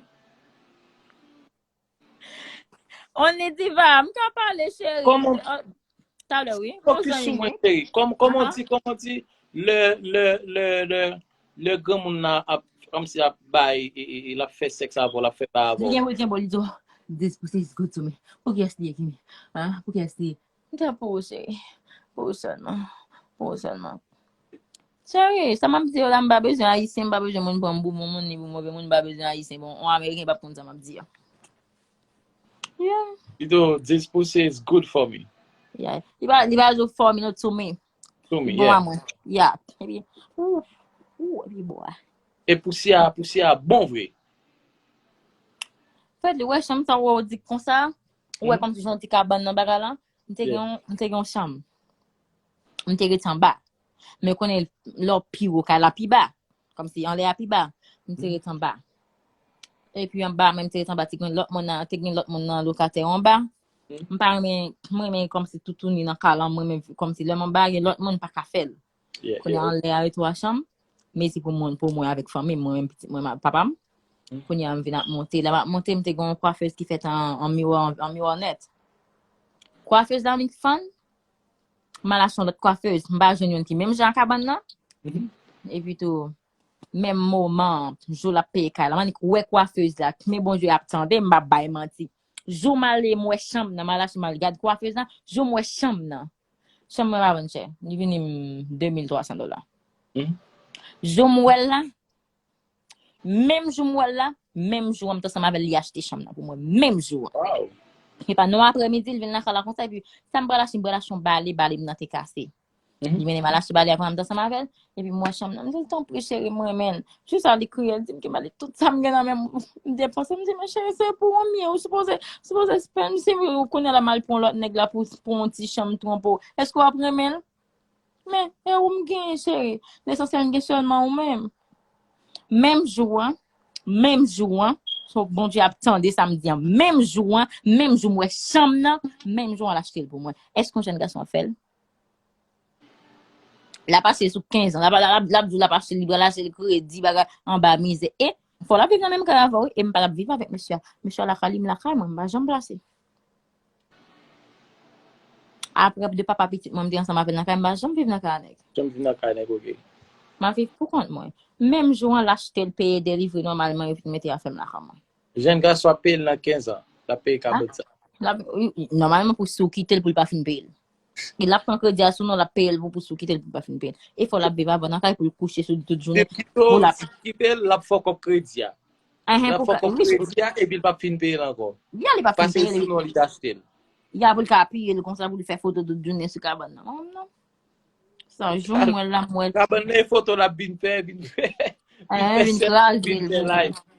Only Diva, m ka pale, cheri. Kòman Talè, wi. Fokis sou mwen, cheri. Kòm, kòman di, kòman di, lè, lè, lè, lè, lè granmoun nan ap, kòmsi ap bay, e, e, e, l ap fè sèks avè w, l ap fè pa avè w. Li gen, li gen, bon, li di w, this pussy is good to me. Pou kiyès li ye, Kimi? Hein? Pou kiyès li ye? M ta pou ou, cheri. Pou ou sèlman. Pou ou sèlman. Cheri, sa m ap di yo la, m pa bezwen ayisyen, m pa bezwen moun pran m pou bon moun, ni pou move moun, m pa bezwen ayisyen. Bon, yon ameriken p ap konn sa m ap di yo. Yeah. Li di w, this pussy is good for me. Yeah. Li pa, li pa di w for me, no, to me. To me, yeah. Li bon a mwen. Yeah. Epi, ou, ou, epi bon a. E pousyè a, pousyè a bon vre. Fèt li wè chanm sa w wè w di konsa. Ou wè kòmsi jan w di kabann nan bagay la. m te gen yon, m te gen yon chanm. M te rete anba. Men konnen lè w pi wo, kay la pi ba. Kòmsi anlè a pi ba. M te rete anba. Epi anba, men m te rete anba, te gen lòt moun nan, te gen lòt moun nan lokatè anba. M pa renmen, m renmen kòmsi toutouni nan kay la, m renmen kòmsi lè m anba, gen lòt moun pa ka fè l. Kounye a anlè a, gen twa chanm. Mezi pou moun, pou mwen avèk fanmi m, mwen menm pitit mwen, ma- papa m. Kounye a, m vin ap monte. Lè m ap monte, m te gen yon kwafez ki fèt an, an miwa, an miwa nèt. Kwafez la, m fann, m al achte yon lòt kwafez. M pa jwenn youn ki menm jan ak kabann nan. Epi tou, menm moman, jou l ap peye kay la, m annik wè kwafez la. Men Bondye ap tande, m pa bay manti. Jou m ale, m wè chanm nan, m al achte, m al gad kwafez la. Jou m wè chanm nan. Chanm mwen pa vann chè. Li vini m de mil twa san dola. Jou m wè l la, menm jou m wè l la, menm jou an m t ansanm avè l, li achte chanm nan pou mwen. Menm jou an. E pa nan aprèmidi, li vin lakay la konsa, epi sa m pral achte, m pral achte yon bale, bale m nan te kase. Li mennen m al achte bale, apre m t ansanm avè l, epi m wè chanm nan, m di l, tanpri cheri, m renmen l. Jou sa li kriye, l di m ki male tout sa m gen nan men m, m depanse, m di, men cheri, se pou ou m ye, ou sipoze, sipoze spend, si ou konnen la m al pran lòt nèg la pou, pou yon ti chanm twonpe w. Èske w ap renmen l? Men, e ou m genyen, cheri. Lesansyèl, m gen sèlman ou menm. Menm jou an, menm jou an, so Bondye ap tande sa m di an. Menm jou an, menm jou m wè chanm nan, menm jou an, l achte l pou mwen. Èske yon jèn gason ap fè l? L ap achte l sou kenz an. L ap, l ap, l ap di w l ap achte l, li pral achte l kredi, bagay, anba mizè. E fò l ap viv nan menm kay avè w, e m pa t ap viv avèk mesye a. Mesye a lakay li, m lakay mwen, m pa janm plase. Apre de papa pitit mwen, m te ansanm avè l nan kay, m pa janm viv nan kay a nèg. Janm viv nan kay nèg, oke. M ap viv pou kont mwen. Menm jou an, l achte l, peye delivre nòmalman, yo vin mete afè m lakay mwen. Jèn gason ap peye l nan kenz an. L ap peye kabrit sa. L ap, wi, wi, nòmalman, pou si w kite l, pou l pa fin peye l. E l ap pran kredi a sou non, l ap peye l pou, pou si w kite l, pou l pa fin peye l. E fò l ap viv avè w nan kay pou l kouche sou li tout jounen. Epi tou, pou l ap si w kite l, l ap fè w kòb kredi a. L ap fè w kòb kredi a, epi l p ap fin peye l ankò. Ya, li p ap fin peye l. Paske se sou non li t achte l. Ya, pou l ka apiye l konsa, pou l fè foto tout jounen sou kabann nan. Non, non. Sa, jou m wè l la, m wè l. Kabann nan, e foto l ap vin fè, vin fè. Vin fè sèl, vin fè live.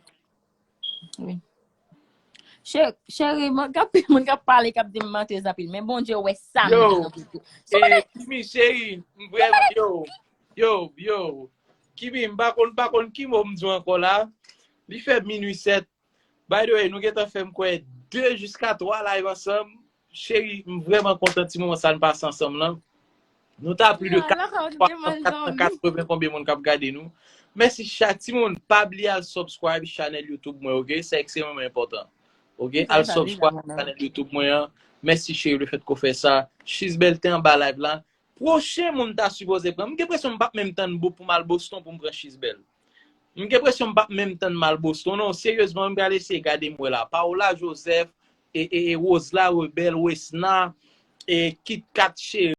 Wi. Che-, cheri, moun k ap, moun k ap pale, k ap di m mantèz anpil. Men Bondye wè sa m di nan tou. Yo, eh, Kimi, cheri, m vrèman, yo, yo, yo. Kimi, m pa konn, pa konn ki mo m di w ankò la. Li fè minui sèt. By the way, nou gentan fè m kwè de jiska twa live ansanm. Cheri, m vrèman kontan ti moman sa n pase ansanm lan. Nou ta pli de kat san, kat san katreven konbyen moun k ap gade nou. Mèsi chak timoun. Pa bliye al subscribe chanèl YouTube mwen, oke? Se ekstrèmman enpòtan. Oke? Al subscribe chanèl YouTube mwen an. Mèsi cheri, lefètke w fè sa. Chizbèl te anba live la. Pwochen moun ta sipoze pran. M gen presyon m p ap menm tann pou m al Boston pou m pran Chizbèl. M gen presyon m p ap menm tann m al Boston, non. Seryezman, m pral eseye gade m wè la. Paola Joseph, e, e, e Rosela Rebel, Wesna, e Kit Kat Cheri.